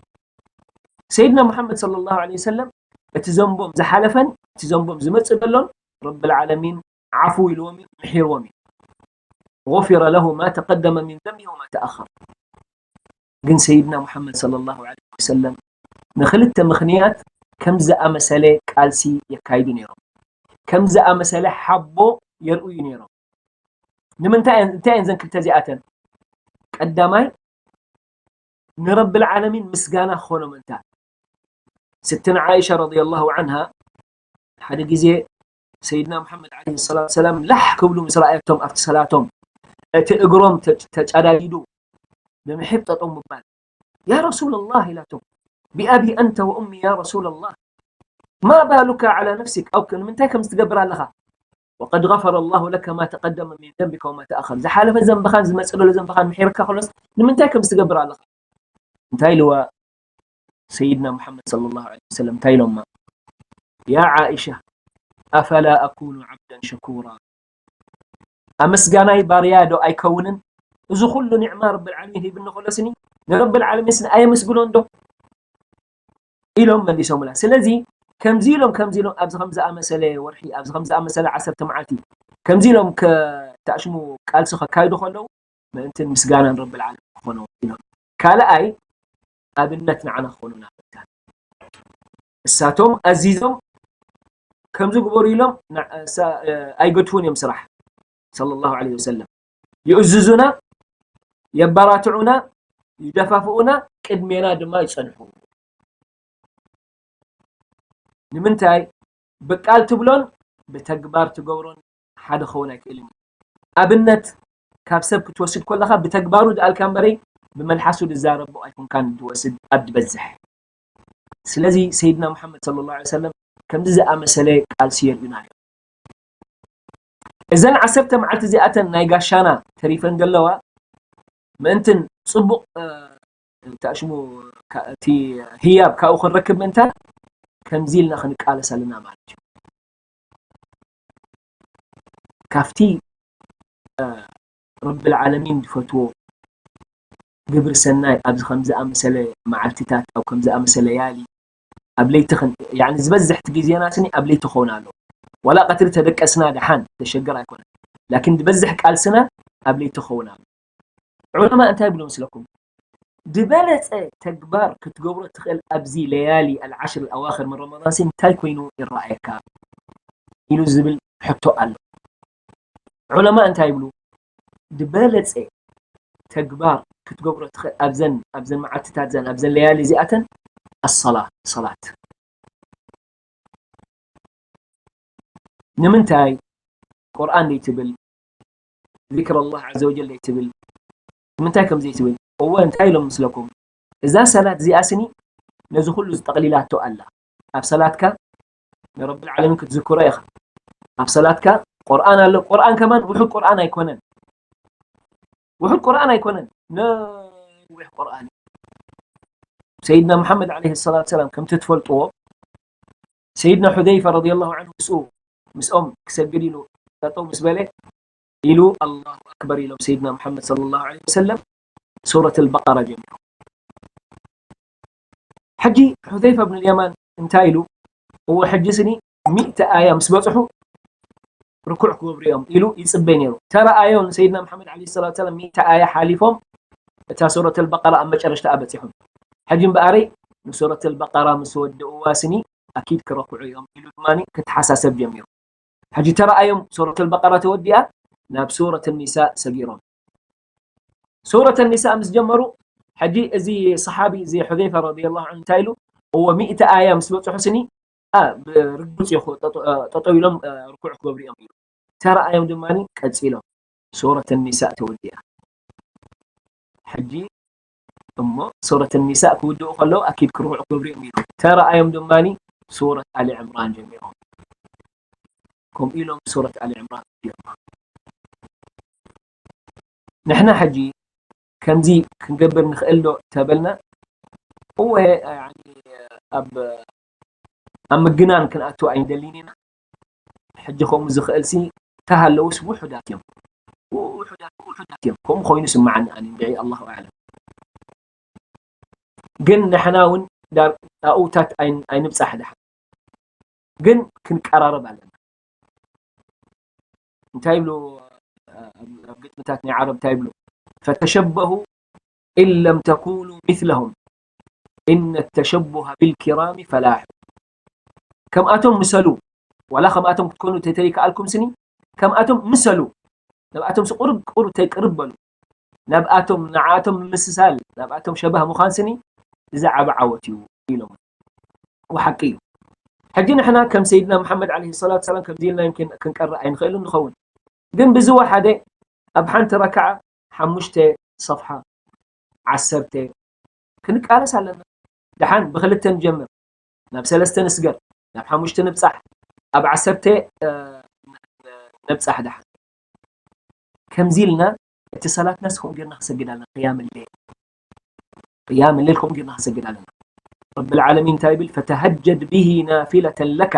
ሰይድና ሙሓመድ ሰለላሁ ዐለይሂ ወሰለም እቲ ዘንቦም ዝሓለፈን እቲ ዘንቦም ዝመጽእ ዘሎን ረብል ዓለሚን ዓፉ ኢልዎም እዩ፣ ምሒርዎም እዩ። غفر له ما تقدم من ذنبه وما تأخر። ግን ሰይድና ሙሓመድ ሰለላሁ ዐለይሂ ወሰለም ንኽልተ ምኽንያት ከም ዝኣመሰለ ቃልሲ የካይዱ ነይሮም። ከም ዝኣመሰለ ሓቦ የርእዩ ነይሮም። ንምንታይ እየን፣ እንታይ እየን ዘን ክልተ እዚኣተን? ቀዳማይ ንረብል ዓለሚን ምስጋና ክኾኖም እንታ። ስትና ዓኢሻ ረዲየላሁ ዓንሃ ሓደ ግዜ ሰይድና ሙሓመድ ዓለይሂ ሰላቱ ሰላም ላሕ ክብሉ ምስ ረኣየቶም ኣብቲ ሰላቶም እቲ እግሮም ተ-፣ ተጫዳዲዱ ብምሒር ጠጠው ምባል፣ ያ ረሱለላህ ኢላቶም፣ ቢኣቢ ኣንተ ወኡሚ ያ ረሱለላህ ማ ባሉካ ዓላ ነፍሲክ፣ ኣው ንምንታይ ከምዚ ትገብር ኣለኻ? ወቀድ ገፈረ ላሁ ለከ ማ ተቀደመ ሚን ዘንቢከ ወማ ተኣኸር። ዝሓለፈ ዘንብኻን ዝመጽእ ዘሎ ዘንብኻን ምሒርካ ከሎስ ንምንታይ ከምዚ ትገብር ኣለኻ? እንታይ ኢልዋ ሰይድና ሙሓመድ ሰለላሁ ዐለይሂ ወሰለም? እንታይ ኢሎማ? ያ ዓኢሻ ኣፈላ ኣኩኑ ዓብደን ሸኩራ፣ ኣመስጋናይ ባርያ ዶ ኣይከውንን? እዚ ኩሉ ኒዕማ ረብል ዓለሚን ሂብኒ ከሎስኒ ንረብል ዓለሚን ስኒ ኣየመስግኖን ዶ? ኢሎም መሊሶምላ። ስለዚ ከምዚ ኢሎም ከምዚ ኢሎም ኣብዚ ከም ዝኣመሰለ ወርሒ፣ ኣብዚ ከም ዝኣመሰለ ዓሰርተ መዓልቲ ከምዚ ኢሎም ከተኣሽሙ ቃልሲ ከካይዱ ከለዉ ምእንትን ምስጋናን ረብል ዓለሚን ክኾኖም ኢሎም። ካልኣይ ኣብነት ንዓና ክኾኑና ፈታን። እሳቶም ኣዚዞም ከምዚ ግበሩ ኢሎም ና-፣ እሳ-፣ ኣይገድፉን እዮም ስራሕ። ሰለላሁ ዐለይሂ ወሰለም ይእዝዙና፣ የባራትዑና፣ ይደፋፍኡና፣ ቅድሜና ድማ ይጸንሑ። ንምንታይ? ብቃል ትብሎን ብተግባር ትገብሮን ሓደ ክኸውን ኣይክእልን እዩ። ኣብነት ካብ ሰብ ክትወስድ ከለኻ ብተግባሩ ድኣልካ እምበረይ ብመልሓሱ ዝዛረቦ ኣይኮንካን ትወስድ ኣብ ዝበዝሕ። ስለዚ ሰይድና ሙሓመድ ሰለላሁ ዐለይሂ ወሰለም ከምዚ ዝኣመሰለ ቃልሲ የርእዩና እዮም። እዘን ዓሰርተ መዓልቲ እዚኣተን ናይ ጋሻና ተሪፈን ዘለዋ ምእንትን ጽቡቕ፣ እ፣ ተኣሽሙ ካ-፣ እቲ ህያብ ካብኡ ክንረክብ ምእንታን ከምዚ ኢልና ክንቃለስ ኣለና ማለት እዩ። ካብቲ፣ እ፣ ረብል ዓለሚን ዝፈትዎ ግብሪ ሰናይ ኣብዚ ከም ዝኣመሰለ መዓልትታት፣ ኣብ ከም ዝኣመሰለ ለያሊ፣ ኣብ ለይቲ ክን-፣ ያዕኒ ዝበዝሕ እቲ ግዜና ስኒ ኣብ ለይቲ ክኸውን ኣለዎ። ዋላ ቀትሪ ተደቀስና ደሓን ዘሸግር ኣይኮነን። ላኪን ዝበዝሕ ቃልስና ኣብ ለይቲ ክኸውን ኣለዎ። ዑለማ እንታይ ይብሉ መስለኩም? ዝበለጸ ተግባር ክትገብሮ ትኽእል ኣብዚ ለያሊ ኣልዓሽር ኣዋኽር ምን ረመዳን ሲ እንታይ ኮይኑ ይረኣየካ? ኢሉ ዝብል ሕቶ ኣሎ። ዑለማ እንታይ ይብሉ? ዝበለጸ ተግባር ክትገብሮ ትኽእል ኣብዘን፣ ኣብዘን መዓልትታት እዘን፣ ኣብዘን ለያሊ እዚኣተን ኣሰላ፣ ሰላት። ንምንታይ? ቁርኣን ደይትብል፣ ዚክር ኣላህ ዓዘ ወጀል ደይትብል፣ ንምንታይ ከም ዘይትብል? እወ፣ እንታይ ኢሎም ምስለኩም? እዛ ሰላት እዚኣ ስኒ ነዚ ኩሉ ዝጠቕሊላቶ ኣላ። ኣብ ሰላትካ ንረብል ዓለሚን ክትዝክሮ ኢኻ። ኣብ ሰላትካ ቁርኣን ኣሎ። ቁርኣን ከማን ውሑድ ቁርኣን ኣይኮነን። ውሑድ ቁርኣን ኣይኮነን። ነዊሕ ቁርኣን እዩ። ሰይድና ሙሓመድ ዓለይሂ ሰላቱ ሰላም ከምቲ ትፈልጥዎ፣ ሰይድና ሑዘይፈ ረዲየላሁ ዐንሁ ምስኡ፣ ምስኦም ክሰግድ ኢሉ ጠጠው ምስ በለ፣ ኢሉ ኣላሁ ኣክበር ኢሎም ሰይድና ሙሓመድ ሰለላሁ ዐለይሂ ወሰለም ሱረት ኣልበቀራ ጀሚሮም። ሕጂ ሑዘይፈ ብን ልየማን እንታይ ኢሉ? እወ፣ ሕጂ ስኒ ሚእቲ ኣያ ምስ በጽሑ ርኩዕ ክገብሩ እዮም ኢሉ ይጽበይ ነይሩ። ተረኣዮ ንሰይድና ሙሓመድ ዓለይሂ ሰላቱ ሰላም ሚእቲ ኣያ ሓሊፎም እታ ሱረት ኣልበቀራ ኣብ መጨረሽታ በጺሖም። ሕጂ እምበኣረይ ንሱረት ኣልበቀራ ምስ ወደእዋ ስኒ ኣኪድ ክረክዑ እዮም ኢሉ ድማ ክተሓሳሰብ ጀሚሩ። ሕጂ ተረኣዮም ሱረት ኣልበቀራ ተወዲኣ ናብ ሱረት ኒሳእ ሰጊሮም። ሱረት ኒሳእ ምስ ጀመሩ፣ ሕጂ እዚ ሰሓቢ እዚ ሑዘይፈ ረዲየላሁ ዐንሁ እንታይ ኢሉ? እወ ሚእቲ ኣያ ምስ በጽሑ ስኒ፣ ኣ፣ ብርግጽ እዩ ጠጠ-፣ ጠጠው ኢሎም፣ እ፣ ርኩዕ ክገብሩ እዮም ኢሉ። ተረኣዮም ድማ ቀጺሎም። ሱረት ኒሳእ ተወዲኣ። ሕጂ እሞ ሱረት ኒሳእ ክውድኡ ከለዉ ኣኪድ ክርኩዕ ክገብሩ እዮም ኢሉ። ተረኣዮም ድማ ሱረት ኣሊ ዕምራን ጀሚሮም። ከምኡ ኢሎም ሱረት ኣሊ ዕምራን እዮም። ንሕና ሕጂ ከምዚ ክንገብር ንኽእል ዶ ተበልና፣ እወ፣ ያኒ፣ ኣብ፣ ኣብ ምግናን ክንኣቱ ኣይንደልን ኢና። ሕጂ ከምኡ ዝኽእልሲ ተሃለውስ ውሑዳት እዮም። ውሑዳት ውሑዳት እዮም። ከምኡ ኮይኑ ስምዓኒ ኣነ እንድዒ ኣላሁ ኣዕለም። ግን ንሕና እውን ዳር ጣኡታት ኣይን- ኣይንብጻሕ ድሓን። ግን ክንቀራረብ ኣለና። እንታይ ይብሉ ኣብ ግጥምታት ናይ ዓረብ እንታይ ይብሉ? ፈተሸበሁ ኢን ለም ተኩኑ ሚስለሁም ኢነ ተሸቡሃ ቢልኪራሚ ፈላሑ። ከምኣቶም ምሰሉ። ዋላ ከምኣቶም ክትኮኑ ተተይከኣልኩም ስኒ ከምኣቶም ምሰሉ። ናብኣቶም ቁርብ ቁርብ ተይቅርብ በሉ። ናብኣቶም ንዓኣቶም ምምስሳል ናብኣቶም ሸባህ ምዃን ስኒ እዚ ዓቢ ዓወት እዩ ኢሎም። ወሓቂ እዩ። ሕጂ ንሕና ከም ሰይድና መሓመድ ዓለይሂ ሰላቱ ሰላም ከምዚ ኢልና ይምኪን ክንቀርእ ኣይንኽእልን ንኸውን። ግን ብዝወሓደ ኣብ ሓንቲ ረክዓ ሓሙሽተ ሰፍሓ ዓሰርተ ክንቃለስ ኣለና። ደሓን ብክልተ ንጀምር፣ ናብ ሰለስተ ንስገር፣ ናብ ሓሙሽተ ንብጻሕ፣ ኣብ ዓሰርተ ነብጻሕ። ደሓን ከምዚ ኢልና እቲ ሰላትና ከምኡ ጌርና ክሰግድ ኣለና። ቅያም ሌል ቅያም ሌል ከምኡ ጌርና ክሰግድ ኣለና። ረብል ዓለሚን እንታይ ይብል? ፈተሀጀድ ብሂ ናፊለተን ለካ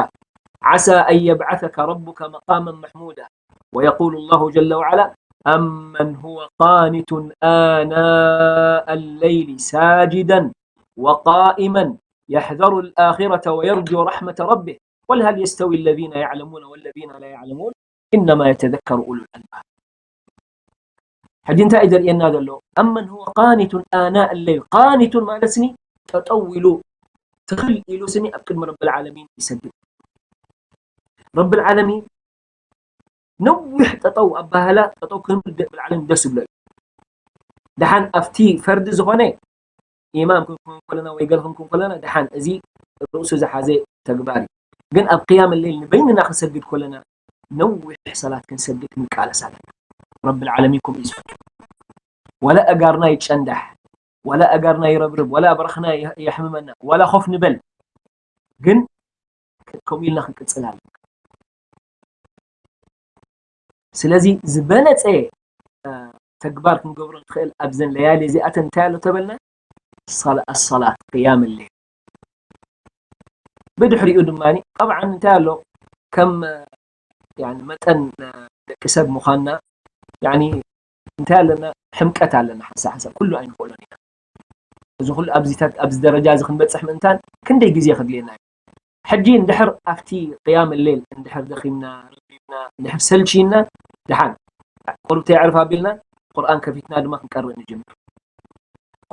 ዓሳ ኣን የብዓሰከ ረቡከ መቃመን መሕሙዳ። ويقول الله جل وعلا أمن هو قانت آناء الليل ساجدا وقائما يحذر الآخرة ويرجو رحمة ربه قل هل يستوي الذين يعلمون والذين لا يعلمون إنما يتذكر أولو الألباب. ሕጂ እንታይ እዩ ዘርእየና ዘሎ? أمن هو قانت آناء الليل። ቃኒቱን ማለት ስኒ ጠጠው ኢሉ ትኽል ኢሉ ስኒ ኣብ ቅድሚ ረብል ዓለሚን ይሰግድ። ረብል ዓለሚን ነዊሕ ጠጠው ኣባህላ ጠጠው ክንብል ረብል ዓለሚን ደስ ይብሎ እዩ። ደሓን ኣብቲ ፈርዲ ዝኾነ ኢማም ክንከውን ከለና ወይ ገለ ክንከውን ከለና ደሓን እዚ ርእሱ ዝሓዘ ተግባር እዩ። ግን ኣብ ቅያም ሌል ንበይንና ክንሰግድ ከለና ነዊሕ ሰላት ክንሰግድ ክንቃለስ ኣለና። ረብል ዓለሚን ከምኡ እዩ ዝፈቱ። ወላ ኣጋርና ይጨንዳሕ፣ ወላ ኣጋርና ይረብርብ፣ ወላ ብረኽና የሕምመና፣ ወላ ኮፍ ንበል፣ ግን ከምኡ ኢልና ክንቅጽል ኣለና። ስለዚ ዝበለጸ ተግባር ክንገብሮ ንኽእል ኣብዘን ለያሊ እዚኣተን እንታይ ኣሎ ተበልና? ኣሰላት ቅያም ሌል። ብድሕሪኡ ድማ ጠብዓን እንታይ ኣሎ ከም መጠን ደቂ ሰብ ምዃንና እንታይ ኣለና? ሕምቀት ኣለና። ሓንሳ ሓንሳ ኩሉ ኣይንኽእሎን ኢና። እዚ ኩሉ ኣብዚታት ኣብዚ ደረጃ እዚ ክንበጽሕ ምእንታን ክንደይ ግዜ ከድልየና እዩ። ሕጂ እንድሕር ኣብቲ ቅያም ሌል እንድሕር ደኺምና ረቢብና እንድሕር ሰልችይና ደሓን ቁርብቲ የዕርፍ ኣቢልና ቁርኣን ከፊትና ድማ ክንቀርእ ንጅምር።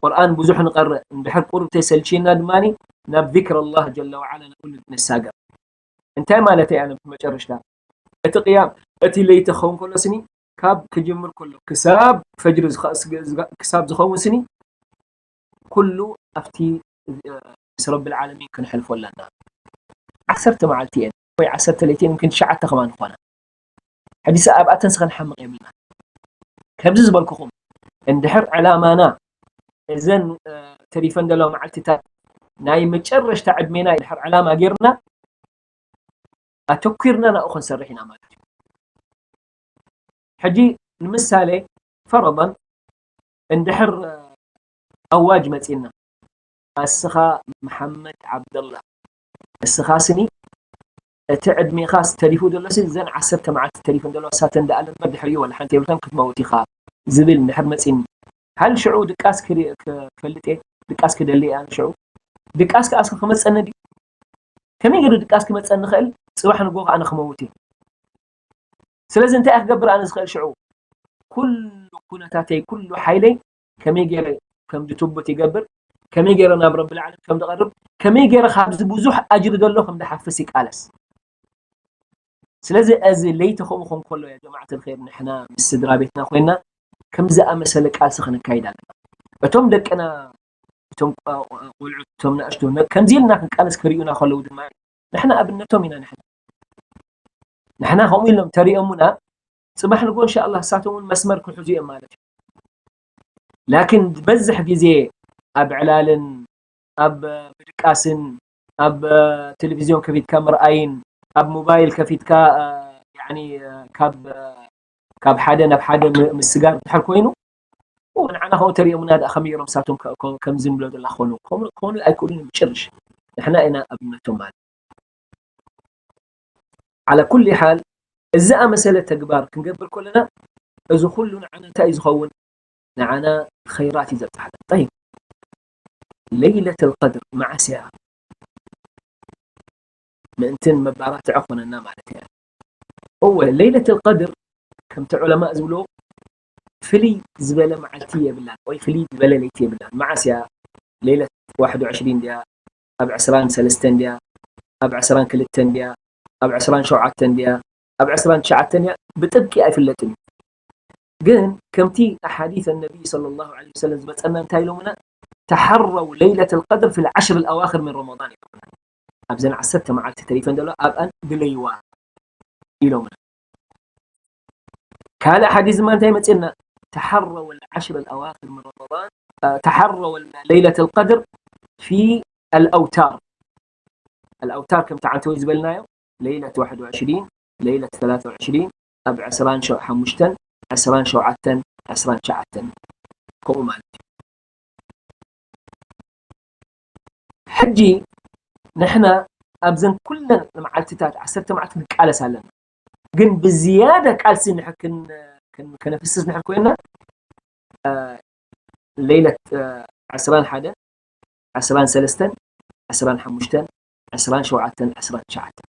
ቁርኣን ብዙሕ ንቐርእ እንድሕር ቁርብቲ ሰልችይና ድማ ናብ ዚክር ኣላህ ጀለ ወዓላ ንብሉ ንሳገር። እንታይ ማለት እያ መጨረሽታ እቲ ቅያም እቲ ለይቲ ክኸውን ከሎ ስኒ ካብ ክጅምር ከሎ ክሳብ ፈጅሪ ክሳብ ዝኸውን ስኒ ኩሉ ኣብቲ ምስ ረብል ዓለሚን ክንሕልፎ ኣለና። ዓሰርተ መዓልቲ እየን ወይ ዓሰርተ ለይቲ እየን፣ ምክን ትሽዓተ ከማን ይኾና። ሕጂ ሰ ኣብኣተን ስኸ ንሓምቕ የብልና። ከምዚ ዝበልኩኹም እንድሕር ዕላማና እዘን ተሪፈን ዘለዋ መዓልትታት ናይ መጨረሽታ ዕድሜና ድሕር ዕላማ ጌርና ኣተኲርና ናብኡ ክንሰርሕ ኢና ማለት እዩ። ሕጂ ንምሳሌ ፈረضን እንድሕር ኣዋጅ መጺና ኣስኻ መሓመድ ዓብደላ እስኻ ስኒ እቲ ዕድሜኻ ተሪፉ ዘሎ ሲ እዘን ዓሰርተ መዓልቲ ተሪፈን ዘለዋ ሳተን ደኣ እምበር ድሕሪኡ ወላ ሓንቲ የብልካን ክትመውት ኢኻ ዝብል እንድሕር መጺኒ ሃል ሽዑ ድቃስ ክፈልጥ እየ ድቃስ ክደሊ እየ ኣነ ሽዑ ድቃስ ከኣ እስኻ ክመጸኒ ድዩ ከመይ ገይሩ ድቃስ ክመጸኒ ይኽእል ጽባሕ ንግሆ ከኣ ኣነ ክመውት እየ ስለዚ እንታይ እየ ክገብር ኣነ ዝኽእል ሽዑ ኩሉ ኩነታተይ ኩሉ ሓይለይ ከመይ ገይረ ከም ዝትቡት ይገብር ከመይ ገይረ ናብ ረብል ዓለም ከም ዝቐርብ ከመይ ገይረ ካብዚ ብዙሕ ኣጅሪ ዘሎ ከም ዝሓፍስ ይቃለስ ስለዚ እዚ ለይቲ ከምኡ ከም ከሎ ያ ጀማዓት الخير ንሕና ምስ ስድራ ቤትና ኮይና ከም ዝኣመሰለ ቃልሲ ክንካይድ ኣለና እቶም ደቅና እቶም ቆልዑ እቶም ናእሽቱ ከምዚ ኢልና ክንቃለስ ክርእዩና ከለዉ ድማ ንሕና ኣብነቶም ኢና ንሕና ንሕና ከምኡ ኢሎም ተሪኦሙና ጽባሕ ንጎ እንሻ ኣላህ እሳቶም እውን መስመር ክሕዙ እዮም ማለት እዩ ላኪን ዝበዝሕ ግዜ ኣብ ዕላልን ኣብ ምድቃስን ኣብ ቴሌቪዝዮን ከፊትካ ምርኣይን ኣብ ሞባይል ከፊትካ ካብ ሓደ ናብ ሓደ ምስጋር ድሕር ኮይኑ ንዓና ከምኡ ተሪኦምና ደኣ ከመይ ገይሮም ንሳቶም ከምዚ ንብሎ ዘለና ክኾኑ ክኾኑ ኣይክእሉን እዮም ብጭርሽ ንሕና ኢና ኣብነቶም ማለት على كل حال እዚ ኣመሰለ ተግባር ክንገብር ከለና፣ እዚ ኩሉ ንዓና እንታይ እዩ ዝኸውን? ንዓና ኸይራት እዩ ዘብፅሓልና። ጠይብ፣ ለይለተል ቀድር መዓስ እያ? ምእንትን መባራትዒ ኮነና ማለት እያ። እወ፣ ለይለተል ቀድር ከምቲ ዑለማእ ዝብልዎ ፍልይ ዝበለ መዓልቲ የብላን ወይ ፍልይ ዝበለ ለይቲ የብላን። መዓስ እያ? ለይለት ዋሕድ ወዕሽሪን ድያ? ኣብ ዕስራን ሰለስተን ድያ? ኣብ ዕስራን ክልተን ድያ? ኣብ ዕስራን ሸውዓተን ድያ? ኣብ ዕስራን ትሽዓተን ድያ? ብጥብቂ ኣይፍለጥን እዩ። ግን ከምቲ ኣሓዲስ ነቢይ ሰለላሁ ዐለይሂ ወሰለም ዝመፀና እንታይ ኢሎምና? ተሓረው ለይለተል ቀድር ፊል ዓሽር ኣዋኽር ምን ረመዳን ኢሎምና። ኣብዘን ዓሰርተ መዓልቲ ተሪፈን ዘሎ ኣብኣን ድለይዋ ኢሎምና። ካልእ ሓዲስ ድማ እንታይ መፅና? ተሓረው ዓሽር ኣዋኽር ምን ረመዳን፣ ተሓረው ለይለተል ቀድር ፊ ኣልኣውታር። ኣልኣውታር ከምቲ ዓንተወይ ዝበልናዮ ለይለት ዋሕድ ወዕሽሪን፣ ለይለት ተላተ ወዕሽሪን፣ ኣብ ዕስራን ሓሙሽተን፣ ዕስራን ሸውዓተን፣ ዕስራን ትሽዓተን ከምኡ ማለት እዩ። ሕጂ ንሕና ኣብዘን ኩለን መዓልትታት ዓሰርተ መዓልቲ ንቃለስ ኣለና። ግን ብዝያዳ ቃልሲ ንሕ- ክን- ክን- ከነፍስስ ንሕር ኮይና ለይለት ዕስራን ሓደን፣ ዕስራን ሰለስተን፣ ዕስራን ሓሙሽተን፣ ዕስራን ሸውዓተን፣ ዕስራን ትሽዓተን።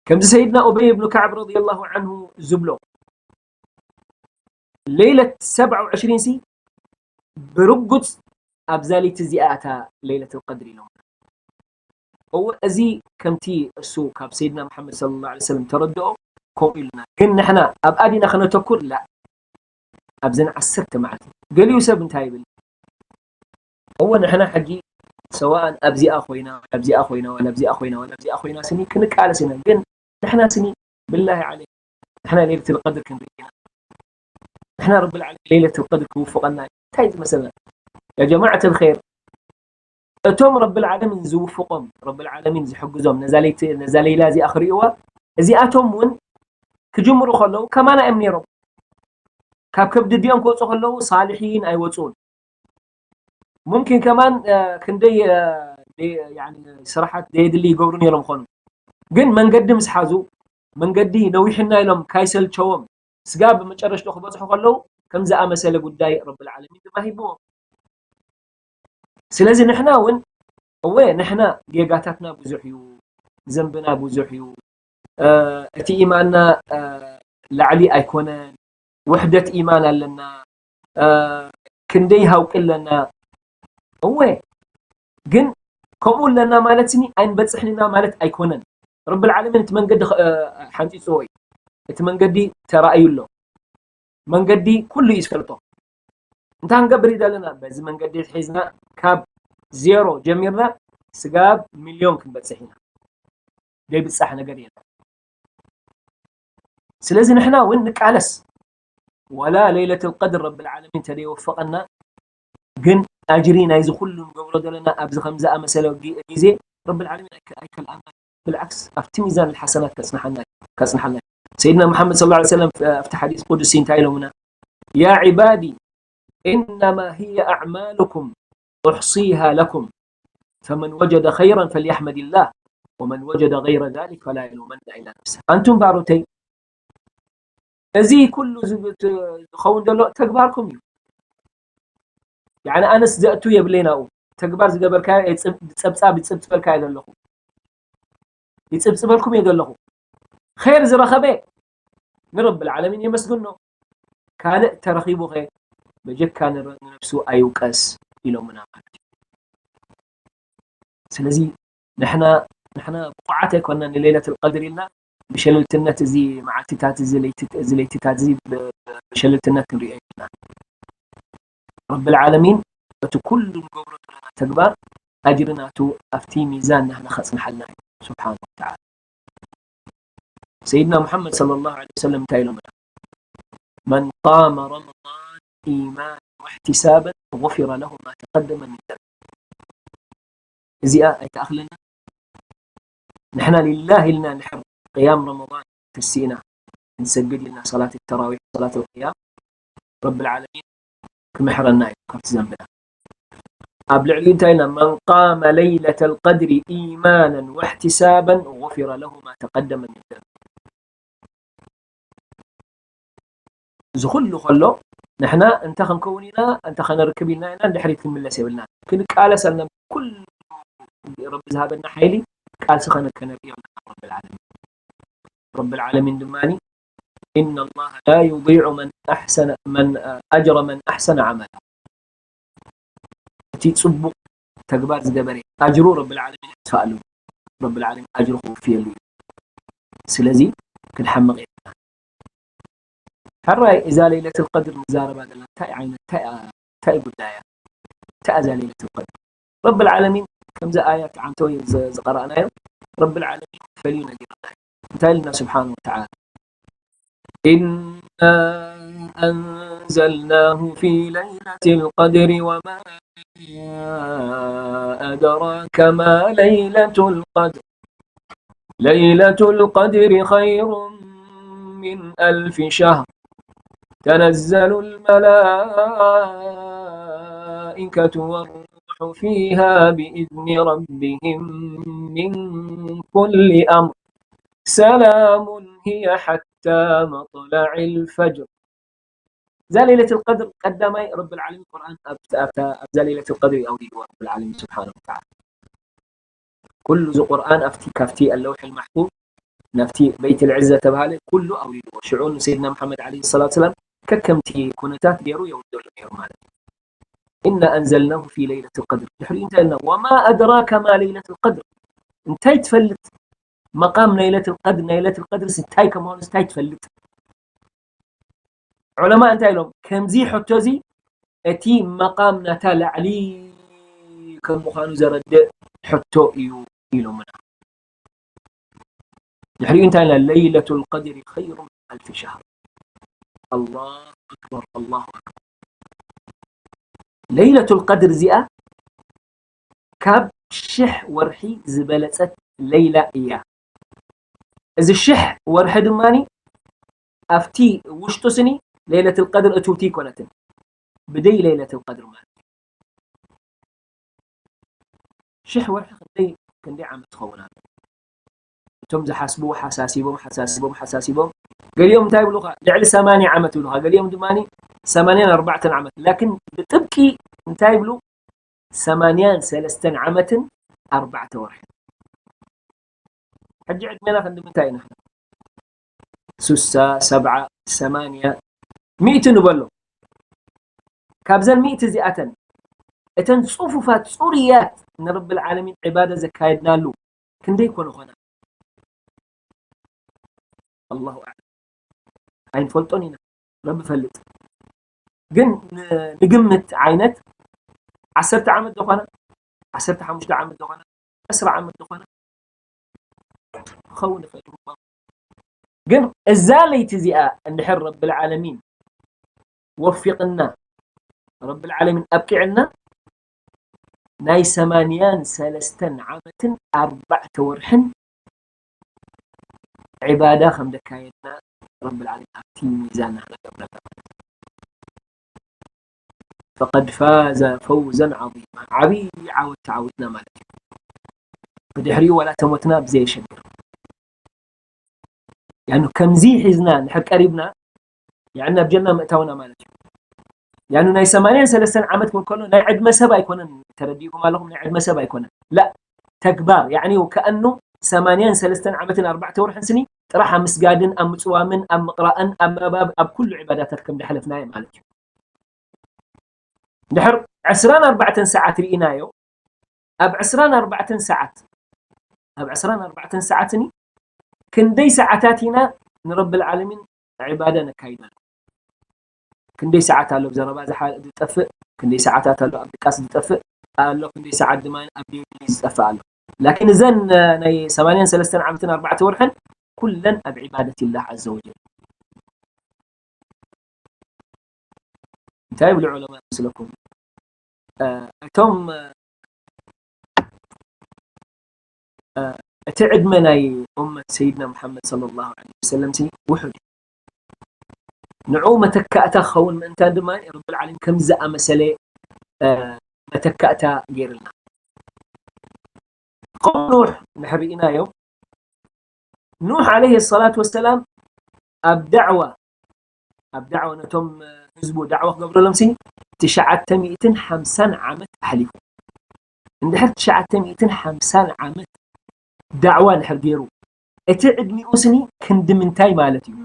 ከምዚ ሰይድና ኡበይ ብኑ ከዕብ ረዲየላሁ ዐንሁ ዝብሎ ለይለት ሰብዓ ወዕሽሪን ሲ ብርጉፅ ኣብዛ ለይቲ እዚኣ እታ ለይለት ቀድር ኢሎም። እወ፣ እዚ ከምቲ እሱ ካብ ሰይድና መሓመድ ሰለላሁ ዐለይሂ ወሰለም ተረድኦ ከምኡ ኢሉና። ግን ንሕና ኣብኣ ዲና ከነተኩር? ላ፣ ኣብዘን ዓሰርተ መዓልቲ። ገሊኡ ሰብ እንታይ ይብል? እወ፣ ንሕና ሕጂ ሰዋእን ኣብዚኣ ኮይና፣ ኣብዚኣ ኮይና፣ ወላ ኣብዚኣ ኮይና፣ ወላ ኣብዚኣ ኮይና ስኒ ክንቃለስ ኢና። ግን ንሕና ስኒ ብላሂ ዓለይክ ንሕና ለይለተል ቀድር ክንርኢ ኢና። ንሕና ረብል ዓለሚን ለይለተል ቀድር ክውፍቐና እዩ። እንታይ ዝመሰልና? ያ ጀማዓተል ኸይር፣ እቶም ረብል ዓለሚን ዝውፍቖም፣ ረብል ዓለሚን ዝሕግዞም፣ ነዛ ለይቲ፣ ነዛ ለይላ እዚኣ ክርእይዋ፣ እዚኣቶም እውን ክጅምሩ ከለዉ ከማና እዮም ነይሮም። ካብ ከብዲ ኣዲኦም ክወፁ ከለዉ ሳልሒን ኣይወፁን። ሙምኪን ከማን፣ እ፣ ክንደይ፣ እ፣ ደይ-፣ ያኒ ስራሓት ዘየድሊ ይገብሩ ነይሮም ይኾኑ። ግን መንገዲ ምስ ሓዙ፣ መንገዲ ነዊሕና ኢሎም ካይሰልቸዎም፣ ስጋብ መጨረሽትኡ ክበጽሑ ከለዉ፣ ከም ዝኣመሰለ ጉዳይ ረብል ዓለሚን ድማ ሂብዎም። ስለዚ ንሕና እውን፣ እወ፣ ንሕና ጌጋታትና ብዙሕ እዩ፣ ዘንብና ብዙሕ እዩ፣ እ፣ እቲ ኢማንና፣ እ፣ ላዕሊ ኣይኮነን፣ ውሕደት ኢማን ኣለና፣ እ፣ ክንደይ ሃውቂ ኣለና። እወ፣ ግን ከምኡ ኣለና ማለት ስኒ ኣይንበጽሕን ኢና ማለት ኣይኮነን። ረብል ዓለሚን እቲ መንገዲ ኸ-፣ እ፣ ሓንጺጽዎ እዩ። እቲ መንገዲ ተራእዩ ኣሎ። መንገዲ ኩሉ እዩ ዝፈልጦ። እንታይ ክንገብር እዩ ዘለና? በዚ መንገዲ ሒዝና ካብ ዜሮ ጀሚርና ስጋብ ሚልዮን ክንበጽሕ ኢና። ዘይብጻሕ ነገር የለን። ስለዚ ንሕና እውን ንቃለስ። ወላ ለይለተል ቀድር ረብል ዓለሚን ተደይወፈቐና፣ ግን ኣጅሪ ናይዚ ኩሉ ንገብሮ ዘለና ኣብዚ ከም ዝኣመሰለ ጊ-፣ ግዜ ረብል ዓለሚን ኣይከ-፣ ኣይከልኣና። ብልዓክስ ኣብቲ ሚዛን ሓሰናት ከጽንሓና፣ ከጽንሓልና። ሰይድና መሓመድ ሰለላሁ ዐለይሂ ወሰለም ኣብቲ ሓዲስ ቁዱሲ እንታይ ኢሎምና? ያ ዒባዲ ኢነማ ሂየ ኣዕማሉኩም ኡሕሲሃ ለኩም ፈመን ወጀደ ኸይረን ፈልየሕመድላህ ወመን ወጀደ ገይረ ዛሊክ ፈላ የሉመና ኢላ ነፍሰህ። ኣንቱም ባሮተይ፣ እዚ ኩሉ ዝብ-፣ ት-፣ ዝኸውን ዘሎ ተግባርኩም እዩ። ያዕኒ ኣነስ ዘእቱ የብለይ ናብኡ። ተግባር ዝገበርካዮ የጽብ-፣ ጸብጻብ ይጽብጽበልካ እየ ዘለኹ። ይጽብጽበልኩም እየ ዘለኹ። ኸይር ዝረኸበ ንረብል ዓለሚን የመስግኖ። ካልእ ተረኺቡኸ በጀካ ንረ-፣ ንነብሱ ኣይውቀስ ኢሎምና ማለት እዩ። ስለዚ ንሕና፣ ንሕና ብቑዓት ኣይኮንና ንሌለተል ቀድር ኢልና ብሸለልትነት እዚ መዓልትታት እዚ ለይቲ-፣ እዚ ለይትታት እዚ ብ-፣ ብሸለልትነት ክንሪኦ የብልና። ረብል ዓለሚን እቲ ኩሉ ንገብሮ ዘለና ተግባር ኣጅሪ ናቱ ኣብቲ ሚዛን ናህና ከጽንሓልና እዩ ስብሓነ ወተዓላ። ሰይድና ሙሓመድ ሰለላሁ ዐለይሂ ወሰለም እንታይ ኢሎምና? መን ቃመ ረመዳን ኢማን ወሕቲሳበን ጉፊረ ለሁ ማ ተቀደመ ሚን ዘንብ። እዚኣ ኣይትኣኽለና? ንሕና ሊላህ ኢልና እንድሕር ቅያም ረመዳን ተሲእና፣ ክንሰግድ ኢልና ሰላት ተራዊሕ፣ ሰላት ቅያም፣ ረብል ዓለሚን ክምሕረና እዩ ካብቲ ዘንብና። ኣብ ልዕሊኡ እንታይ ኢልና? መን ቃመ ለይለተል ቀድሪ ኢማናን ወሕቲሳባን ጉፊረ ለሁ ማ ተቀደመ ሚን ዘንብ። እዚ ኩሉ ከሎ ንሕና እንተ ክንከውን ኢና፣ እንተ ከነርክብ ኢልና ኢና ንድሕሪት ክንምለስ የብልና። ክንቃለስ ኣለና። ኩሉ ረቢ ዝሃበና ሓይሊ ቃልሲ ከነ-፣ ከነርእዮ ኣለና ረብል ዓለሚን። ረብል ዓለሚን ድማ إن الله لا يضيع من أحسن من أجر من أحسن عملا። እቲ ጽቡቕ ተግባር ዝገበረ ኣጅሩ ረብል ዓለሚን ኣይጥፋኣሉ። ረብል ዓለሚን ኣጅሩ ክወፍየሉ እዩ። ስለዚ ክንሓምቕ የብልና። ሕራይ እዛ ለይለቱል ቀድር ንዛረባ ዘለና እንታይ ዓይነት፣ እንታይ እያ፣ እንታይ ጉዳያ? እንታይ እያ እዛ ለይለቱል ቀድር? ረብል ዓለሚን ከምዚ ኣያት ዓንተወይ ዝ-፣ ዝቐራእናዮ ረብል ዓለሚን ፈልዩ ነጊሩና እዩ። እንታይ ኢልና ስብሓን ወተዓላ إنا أنزلناه في ليلة القدر وما أدراك ما ليلة القدر ليلة القدر خير من ألف شهر تنزل الملائكة والروح فيها بإذن ربهم من كل أمر سلام هي حتى مطلع الفجر. እዛ ለይለቱል ቀድር ቀዳማይ ረብል ዓለሚን ቁርኣን ኣብ፣ ኣብታ፣ ኣብዛ ለይለቱል ቀድር እዩ ኣውሪድዋ ረብል ዓለሚን ስብሓነሁ ወተዓላ። ኩሉ እዚ ቁርኣን ኣብቲ፣ ካብቲ ኣለውሕል ማሕፉዝ ናብቲ በይትል ዕዘ ተባሃለ ኩሉ ኣውሪድዎ። ሽዑ ንሰይድና መሓመድ ዓለይሂ ሰላቱ ሰላም ከከምቲ ኩነታት ገይሩ የውርደሉ ነይሩ ማለት እዩ። ኢና ኣንዘልናሁ ፊ ለይለቱል ቀድር። ድሕሪኡ እንታይ ኢልና? ወማ ኣድራከ ማ ለይለቱል ቀድር። እንታይ ትፈልጥ? መቃም ናይ ለይለቱል ቀድር፣ ናይ ለይለቱል ቀድርስ እንታይ ከምዃኑስ እንታይ ትፈልጥ? ዑለማ እንታይ ኢሎም? ከምዚ ሕቶ እዚ እቲ መቃም ናታ ላዕሊ ከም ምዃኑ ዘረድእ ሕቶ እዩ ኢሎምና። ድሕሪኡ እንታይ ኢልና? ለይለቱል ቀድሪ ኸይሩ ምን ኣልፊ ሸህር። ኣላሁ ኣክበር፣ ኣላሁ ኣክበር። ለይለቱል ቀድር እዚኣ ካብ ሽሕ ወርሒ ዝበለጸት ለይላ እያ። እዚ ሽሕ ወርሒ ድማኒ ኣብቲ ውሽጡ ስኒ ለይለቱል ቀድር እትውቲ ኣይኮነትን። ብደይ ለይለቱል ቀድር ማለት እዩ። ሽሕ ወርሒ ክንደይ፣ ክንደይ ዓመት ትኸውን ኣሎ? እቶም ዝሓስቡ ሓሳሲቦም፣ ሓሳሲቦም፣ ሓሳሲቦም፣ ገሊኦም እንታይ ይብሉኻ? ልዕሊ ሰማንያ ዓመት ይብሉኻ፣ ገሊኦም ድማኒ ሰማንያን ኣርባዕተን ዓመት። ላኪን ብጥብቂ እንታይ ይብሉ? ሰማንያን ሰለስተን ዓመትን ኣርባዕተ ወርሕን። ሕጂ ዕድሜና ክንዲ ምንታይ ኢና ንሕና? ሱሳ፣ ሰብዓ፣ ሰማንያ፣ ሚእቲ ንበሎ። ካብዘን ሚእቲ እዚኣተን እተን ጽፉፋት፣ ጽሩያት፣ ንረብል ዓለሚን ዒባዳ ዘካየድናሉ ክንደይ ኮነ ኾና? ኣላሁ ኣዕለም። ኣይንፈልጦን ኢና። ረቢ ፈልጥ። ግን ን-፣ ንግምት ዓይነት ዓሰርተ ዓመት ዝኾነ፣ ዓሰርተ ሓሙሽተ ዓመት ዝኾነ፣ ዕስራ ዓመት ዝኾነ ክኸውን ይኽእል ሩባማ። ግን እዛ ለይቲ እዚኣ እንድሕር ረብል ዓለሚን ወፊቕና፣ ረብል ዓለሚን ኣብቂዕና፣ ናይ ሰማንያን ሰለስተን ዓመትን ኣርባዕተ ወርሕን ዒባዳ ከም ደካየድና ረብል ዓለሚን ኣብቲ ሚዛን ናህና ገብረና ማለት እዩ። ፈቀድ ፋዘ ፈውዘን ዓዚማ፣ ዓብዪ ዓወት ተዓዊትና ማለት እዩ። ብድሕሪኡ ዋላ ተሞትና ብዘየሸግር። ያኑ ከምዚ ሒዝና እንድሕር ቀሪብና፣ ያኒ ናብ ጀና ምእታውና ማለት እዩ። ያኑ ናይ ሰማንያን ሰለስተን ዓመት ክብል ከሎ ናይ ዕድመ ሰብ ኣይኮነን፣ ተረዲእኩም ኣለኹም? ናይ ዕድመ ሰብ ኣይኮነን። ላ፣ ተግባር፣ ያኒ ከኣኑ ሰማንያን ሰለስተን ዓመትን ኣርባዕተ ወርሕን ስኒ ጥራሕ ኣብ ምስጋድን፣ ኣብ ምጽዋምን፣ ኣብ ምቕራእን፣ ኣብ ምንባብ፣ ኣብ ኩሉ ዒባዳታት ከም ዝሓለፍናዮ ማለት እዩ። ድሕር ዕስራን ኣርባዕተን ሰዓት ርኢናዮ፣ ኣብ ዕስራን ኣርባዕተን ሰዓት፣ ኣብ ዕስራን ኣርባዕተን ሰዓትኒ ክንደይ ሰዓታት ኢና ንረብል ዓለሚን ዒባዳ ነካይደሉ? ክንደይ ሰዓት ኣሎ ኣብ ዘረባ ዝሓ-፣ ዝጠፍእ? ክንደይ ሰዓታት ኣሎ ኣብ ድቃስ ዝጠፍእ ኣሎ? ክንደይ ሰዓት ድማ ኣብ ዴሊ ዝጠፍእ ኣሎ? ላኪን እዘን፣ እ፣ ናይ ሰማንያን ሰለስተን ዓመትን ኣርባዕተ ወርሕን ኩለን ኣብ ዒባደት ኢላህ ዓዘ ወጀል። እንታይ ይብሉ ዑለማ መስለኩም? እ፣ እቶም፣ እ፣ እቲ ዕድመ ናይ ኡመት ሰይድና ሙሓመድ ሰለላሁ ዐለይሂ ወሰለም ሲ ውሑድ እዩ። ንዕኡ መተካእታ ክኸውን ምእንታን ድማ ረብል ዓለሚን ከምዚ ዝኣመሰለ፣ እ፣ መተካእታ ገይርልና። ቀውም ኑሕ እንድሕር ርኢናዮ፣ ኑሕ ዓለይሂ ሰላቱ ወሰላም ኣብ ዳዕዋ፣ ኣብ ዳዕዋ ነቶም ህዝቡ ዳዕዋ ክገብረሎም ሲ ትሽዓተ ሚእትን ሓምሳን ዓመት ኣሕሊፉ። እንድሕር ትሽዓተ ሚእትን ሓምሳን ዓመት ዳዕዋ እንድሕር ገይሩ እቲ ዕድሚኡ ስኒ ክንዲ ምንታይ ማለት እዩ?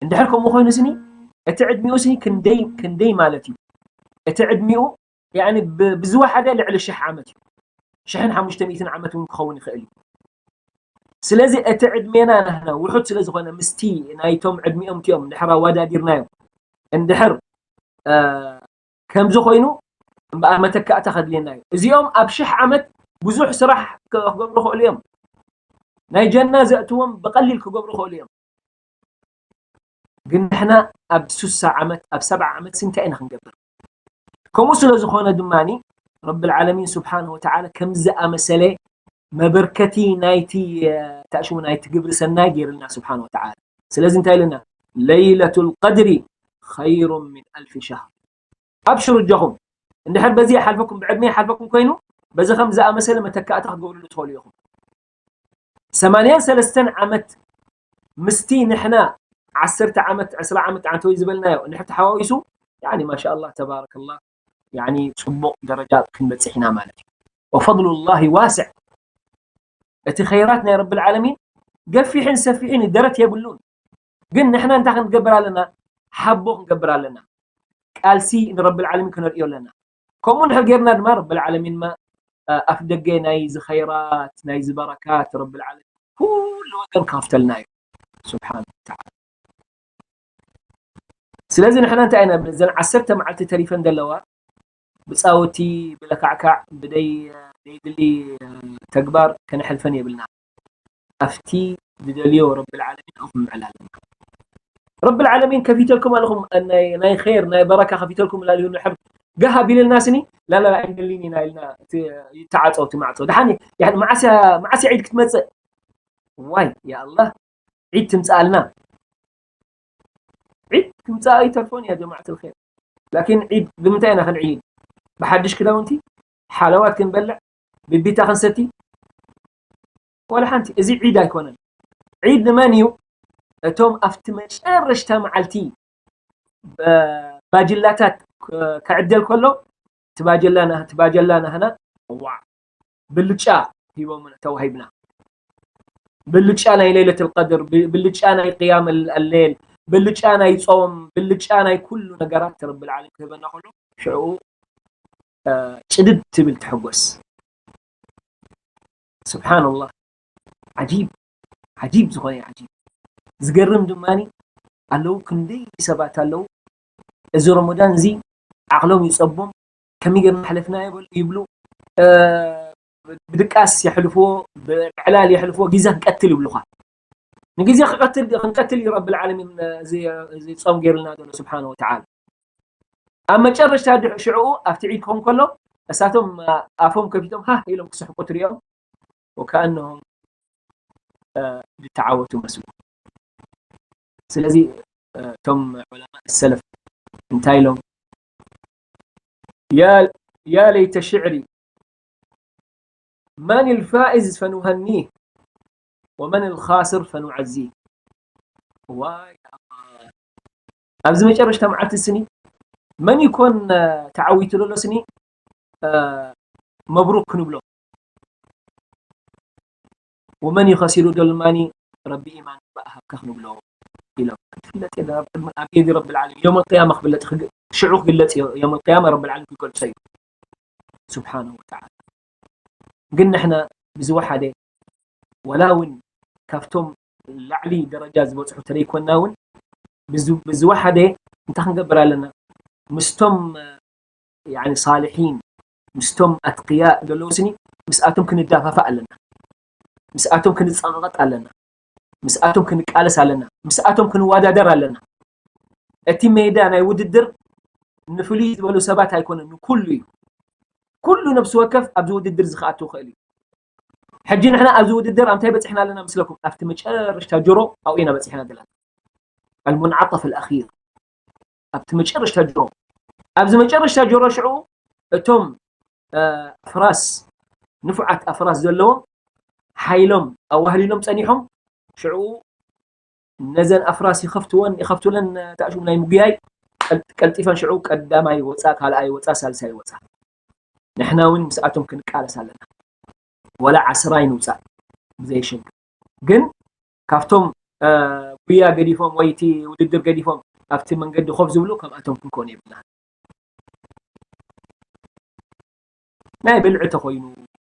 እንድሕር ከምኡ ኮይኑ ስኒ እቲ ዕድሚኡ ስኒ ክንደይ ክንደይ ማለት እዩ? እቲ ዕድሚኡ ያኒ ብ- ብዝወሓደ ልዕሊ ሽሕ ዓመት እዩ። ሽሕን ሓሙሽተ ሚእትን ዓመት እውን ክኸውን ይኽእል እዩ። ስለዚ እቲ ዕድሜና ናህና ውሑድ ስለ ዝኾነ ምስቲ ናይቶም ዕድሚኦም እቲኦም እንድሕር ኣወዳዲርናዮም እንድሕር ከምዚ ኮይኑ እምበኣር መተካእታ ከድልየና እዩ። እዚኦም ኣብ ሽሕ ዓመት ብዙሕ ስራሕ ክገብሩ ክእሉ እዮም። ናይ ጀና ዘእትዎም ብቐሊል ክገብሩ ክእሉ እዮም። ግን ንሕና ኣብ ሱሳ ዓመት ኣብ ሰብዓ ዓመት እንታይ ኢና ክንገብር? ከምኡ ስለ ዝኾነ ድማ ረብል ዓለሚን ስብሓን ወተዓላ ከምዚ ዝኣመሰለ መበርከቲ ናይቲ ተእሽሙ ናይቲ ግብሪ ሰናይ ገይርልና ስብሓን ወተዓላ። ስለዚ እንታይ ኢልና? ለይለቱል ቀድሪ ኸይሩ ምን ኣልፊ ሸህር። ኣብሽሩ እጆኹም። እንድሕር በዚ ይሓልፈኩም ብዕድመ ይሓልፈኩም ኮይኑ በዚ ከም ዝኣመሰለ መተካእታ ክትገብርሉ ትኽእሉ ኢኹም። ሰማንያን ሰለስተን ዓመት ምስቲ ንሕና ዓሰርተ ዓመት ዕስራ ዓመት ዓንተወይ ዝበልናዮ እንድሕር ተሓዋዊሱ ያኒ ማሻ ኣላህ ተባረከላህ ያኒ ጽቡቕ ደረጃ ክንበጽሕ ኢና ማለት እዩ። ወፈድሉላሂ ዋስዕ። እቲ ኸይራት ናይ ረብል ዓለሚን ገፊሕን ሰፊሕን ደረት የብሉን። ግን ንሕና እንታይ ክንገብር ኣለና? ሓቦ ክንገብር ኣለና። ቃልሲ ንረብል ዓለሚን ክነርእዮ ኣለና። ከምኡ ንድሕር ጌርና ድማ ረብል ዓለሚን ማ ኣፍ ደገ ናይ ዝኸይራት ናይ ዝበረካት ረብል ዓለሚን ኩሉ ወገን ክኸፍተልና እዩ ስብሓን ወተዓላ። ስለዚ ንሕና እንታይ ኢና ንብል? እዘን ዓሰርተ መዓልቲ ተሪፈን ዘለዋ ብጻውቲ ብለካዕካዕ ብደይ ደይድሊ ተግባር ከነሕልፈን የብልና። ኣብቲ ዝደልዮ ረብል ዓለሚን ኣኹም ምዕል ኣለና። ረብል ዓለሚን ከፊተልኩም ኣለኹም ናይ ኸይር ናይ በረካ ከፊተልኩም ላልዩ ንሕር ጋህ ኣቢልልና ስኒ ላላ ኣይንደሊን ኢና ኢልና ይተዓጸው ትማዕጸው ድሓን መዓስ ዒድ ክትመጽእ ዋይ ያ ኣላህ ዒድ ትምጽኣልና ዒድ ትምጻእ ኣይተርፎን ያ ጀማዓት ልኸይር ላኪን ዒድ ብምንታይ ኢና ክንዒድ ብሓድሽ ክዳውንቲ ሓለዋት ክንበልዕ ብቢታ ክንሰቲ ወላ ሓንቲ እዚ ዒድ ኣይኮነን ዒድ ንመን እዩ እቶም ኣብቲ መጨረሽታ መዓልቲ ባጅላታት ክዕደል ከሎ ትባጀላ ናህና ዋዕ ብልጫ ሂቦም ተዋሂብና ብልጫ ናይ ለይለት ልቀድር ብልጫ ናይ ቅያም ኣሌል ብልጫ ናይ ጾም ብልጫ ናይ ኩሉ ነገራት ረብል ዓለም ክህበና ከሎ ሽዑ ጭድድ ትብል ትሕጎስ ስብሓንላህ ዓጂብ ዓጂብ ዝኾነ ዓጂብ ዝገርም ድማ ኣለዉ ክንደይ ሰባት ኣለዉ እዚ ረመዳን እዚ ዓቕሎም ይፀቦም ከመይ ጌርና ሕለፍና ይብሉ ብድቃስ የሕልፍዎ ብዕላል የሕልፍዎ ግዜ ክንቀትል ይብሉኻ ንግዜ ክንቀትል እዩ ረብል ዓለሚን እዚ ጾም ጌርልና ዘሎ ስብሓን ወተዓላ ኣብ መጨረሽታ ሽዕኡ ኣብቲ ዒድ ክኾን ከሎ እሳቶም ኣፎም ከፊቶም ሃህ ኢሎም ክስሕቁ ትሪኦም ወከኣንሆም ዝተዓወቱ መስሉ ስለዚ እቶም ዑለማ ሰለፍ እንታይ ኢሎም يا ليت شعري من الفائز فنهنيه ومن الخاسر فنعزيه واي ኣብዚ መጨረሽታ መዓልቲ ስኒ መን ይኮን ተዓዊቱ ዘሎ ስኒ መብሩክ ክንብሎ ወመን ይኸሲሩ ዶ ልማኒ ረቢ ኢማን በእሃብካ ክንብሎ ኢሎም ክትፍለጥ የለን ኣብ ቅድሚ ኣብ ኢድ ረቢ ልዓለሚን ዮም ልቅያማ ክፍለጥ ሽዑ ክግለፅ እዮም ዮም ልቅያማ ረቢ ልዓለሚን ክገልፆ እዩ ስብሓንሁ ወተዓላ ግን ንሕና ብዝወሓደ ወላ እውን ካብቶም ላዕሊ ደረጃ ዝበፅሑ ተደይኮንና እውን ብዝወሓደ እንታይ ክንገብር ኣለና ምስቶም ሳልሒን ምስቶም ኣትቅያ ዘለዉ ስኒ ምስኣቶም ክንዳፋፋእ ኣለና ምስኣቶም ክንፀቐቐጥ ኣለና ምስኣቶም ክንቃለስ ኣለና ምስኣቶም ክንወዳደር ኣለና እቲ ሜዳ ናይ ውድድር ንፍሉይ ዝበሉ ሰባት ኣይኮነን ንኩሉ እዩ ኩሉ ነብሲ ወከፍ ኣብዚ ውድድር ዝክኣቱ ይኽእል እዩ ሕጂ ንሕና ኣብዚ ውድድር ኣብ እንታይ በፂሕና ኣለና ምስለኩም ኣብቲ መጨረሽታ ጆሮ ኣብኡ ኢና በፂሕና ዘለና المنعطف الأخير ኣብቲ መጨረሽታ ጆሮ ኣብዚ መጨረሽታ ጆሮ ሽዑ እቶም ኣፍራስ ንፉዓት ኣፍራስ ዘለዎም ሓይሎም ኣዋህሊሎም ፀኒሖም ሽዑ ነዘን ኣፍራስ ይኸፍትወን ይኸፍቱለን። ታሽሙ ናይ ምጉያይ ቀልጢፈን ሽዑ ቀዳማይ ወፃ፣ ካልኣይ ወፃ፣ ሳልሳይ ወፃ። ንሕና እውን ምስኣቶም ክንቃለስ ኣለና። ወላ ዓስራይ ንውፃእ ብዘየሸግር። ግን ካብቶም ጉያ ገዲፎም ወይ እቲ ውድድር ገዲፎም ኣብቲ መንገዲ ኮፍ ዝብሉ ከምኣቶም ክንኮን የብልና። ናይ ብልዒ ተኾይኑ፣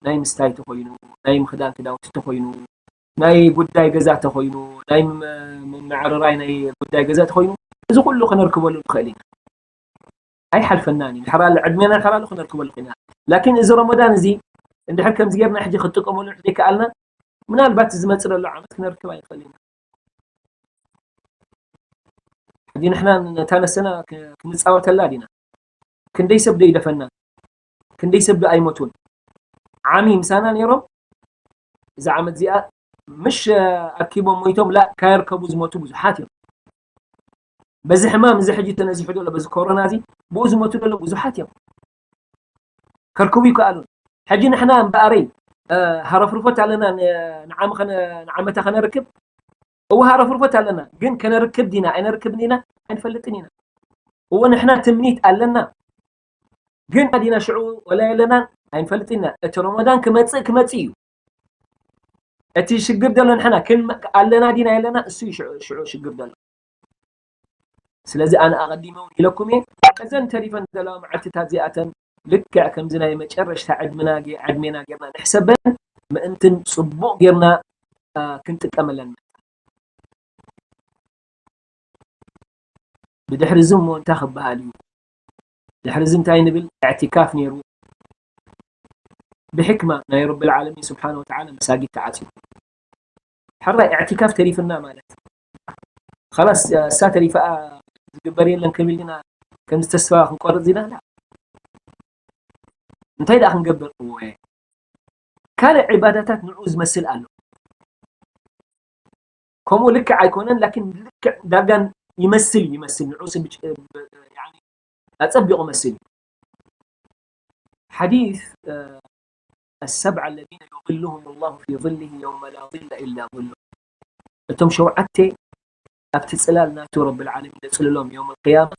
ናይ ምስታይ ተኾይኑ፣ ናይ ምኽዳን ክዳውንቲ ተኾይኑ፣ ናይ ጉዳይ ገዛ ተኾይኑ፣ ናይ ምምዕርራይ ናይ ጉዳይ ገዛ ተኾይኑ፣ እዚ ኩሉ ክነርክበሉ ንኽእል ኢና። ኣይሓልፈናን እዩ። ድሕር ኣሎ ዕድሜና ድሕር ኣሎ ክነርክበሉ ኢና። ላኪን እዚ ረመዳን እዚ እንድሕር ከምዚ ጌርና ሕጂ ክትጥቀመሉ ዘይከኣልና ምናልባት ዝመፅእ ዘሎ ዓመት ክነርክብ ኣይንኽእል ኢና። ሕጂ ንሕና ነታ ነሰና ክንፃወተላ ዲና? ክንደይ ሰብ ዶ ይደፈና? ክንደይ ሰብ ዶ ኣይሞቱን? ዓሚ ምሳና ነይሮም እዛ ዓመት እዚኣ ምሽ ኣኪቦም ሞይቶም ላ ካየርከቡ ዝሞቱ ብዙሓት እዮም። በዚ ሕማም እዚ ሕጂ ተነዚሑ ዘሎ በዚ ኮሮና እዚ ብኡ ዝሞቱ ዘሎ ብዙሓት እዮም። ከርክቡ ይከኣሉን። ሕጂ ንሕና እምበኣረይ ሃረፍርፎት ኣለና ንዓመታ ከነርክብ እወ ሃረፍርፎት ኣለና ግን ከነርክብ ዲና ኣይነርክብን ኢና ኣይንፈልጥን ኢና። እወ ንሕና ትምኒት ኣለና ግን ዲና ሽዑ ወላ የለናን ኣይንፈልጥን ኢና። እቲ ረመዳን ክመፅእ ክመፅእ እዩ። እቲ ሽግር ዘሎ ንሕና ኣለና ዲና የለና እሱ እዩ ሽዑ ሽግር ዘሎ። ስለዚ ኣነ ኣቐዲመ እውን ኢለኩም እየ። እዘን ተሪፈን ዘለዋ መዓልትታት እዚኣተን ልክዕ ከምዚ ናይ መጨረሽታ ዕድሜና ጌርና ንሕሰበን ምእንትን ፅቡቕ ጌርና ክንጥቀመለን። ብድሕሪ እዚ እሞ እንታይ ክበሃል እዩ? ድሕሪ እዚ እንታይ ንብል? እዕቲካፍ ነይሩ። ብሕክማ ናይ ረብል ዓለሚን ስብሓን ወተዓላ መሳጊድ ተዓፅዩ። ሕራይ እዕቲካፍ ተሪፍና ማለት ኸላስ እሳ ተሪፋኣ ዝግበር የለን ክብል ኢና ከምዚ ተስፋ ክንቆርፅ ኢና ላ እንታይ ደኣ ክንገብር እወ ካልእ ዕባዳታት ንዑ ዝመስል ኣሎ ከምኡ ልክዕ ኣይኮነን ላኪን ልክዕ ዳርጋን ይመስል ይመስል ንዑ ኣፀቢቑ መስል ሓዲስ السبعة الذين يظلهم الله في ظله يوم لا ظل إلا ظله እቶም ሸውዓተ ኣብቲ ፅላል ናቱ ረብል ዓለሚን ዘፅልሎም የውም ቅያማ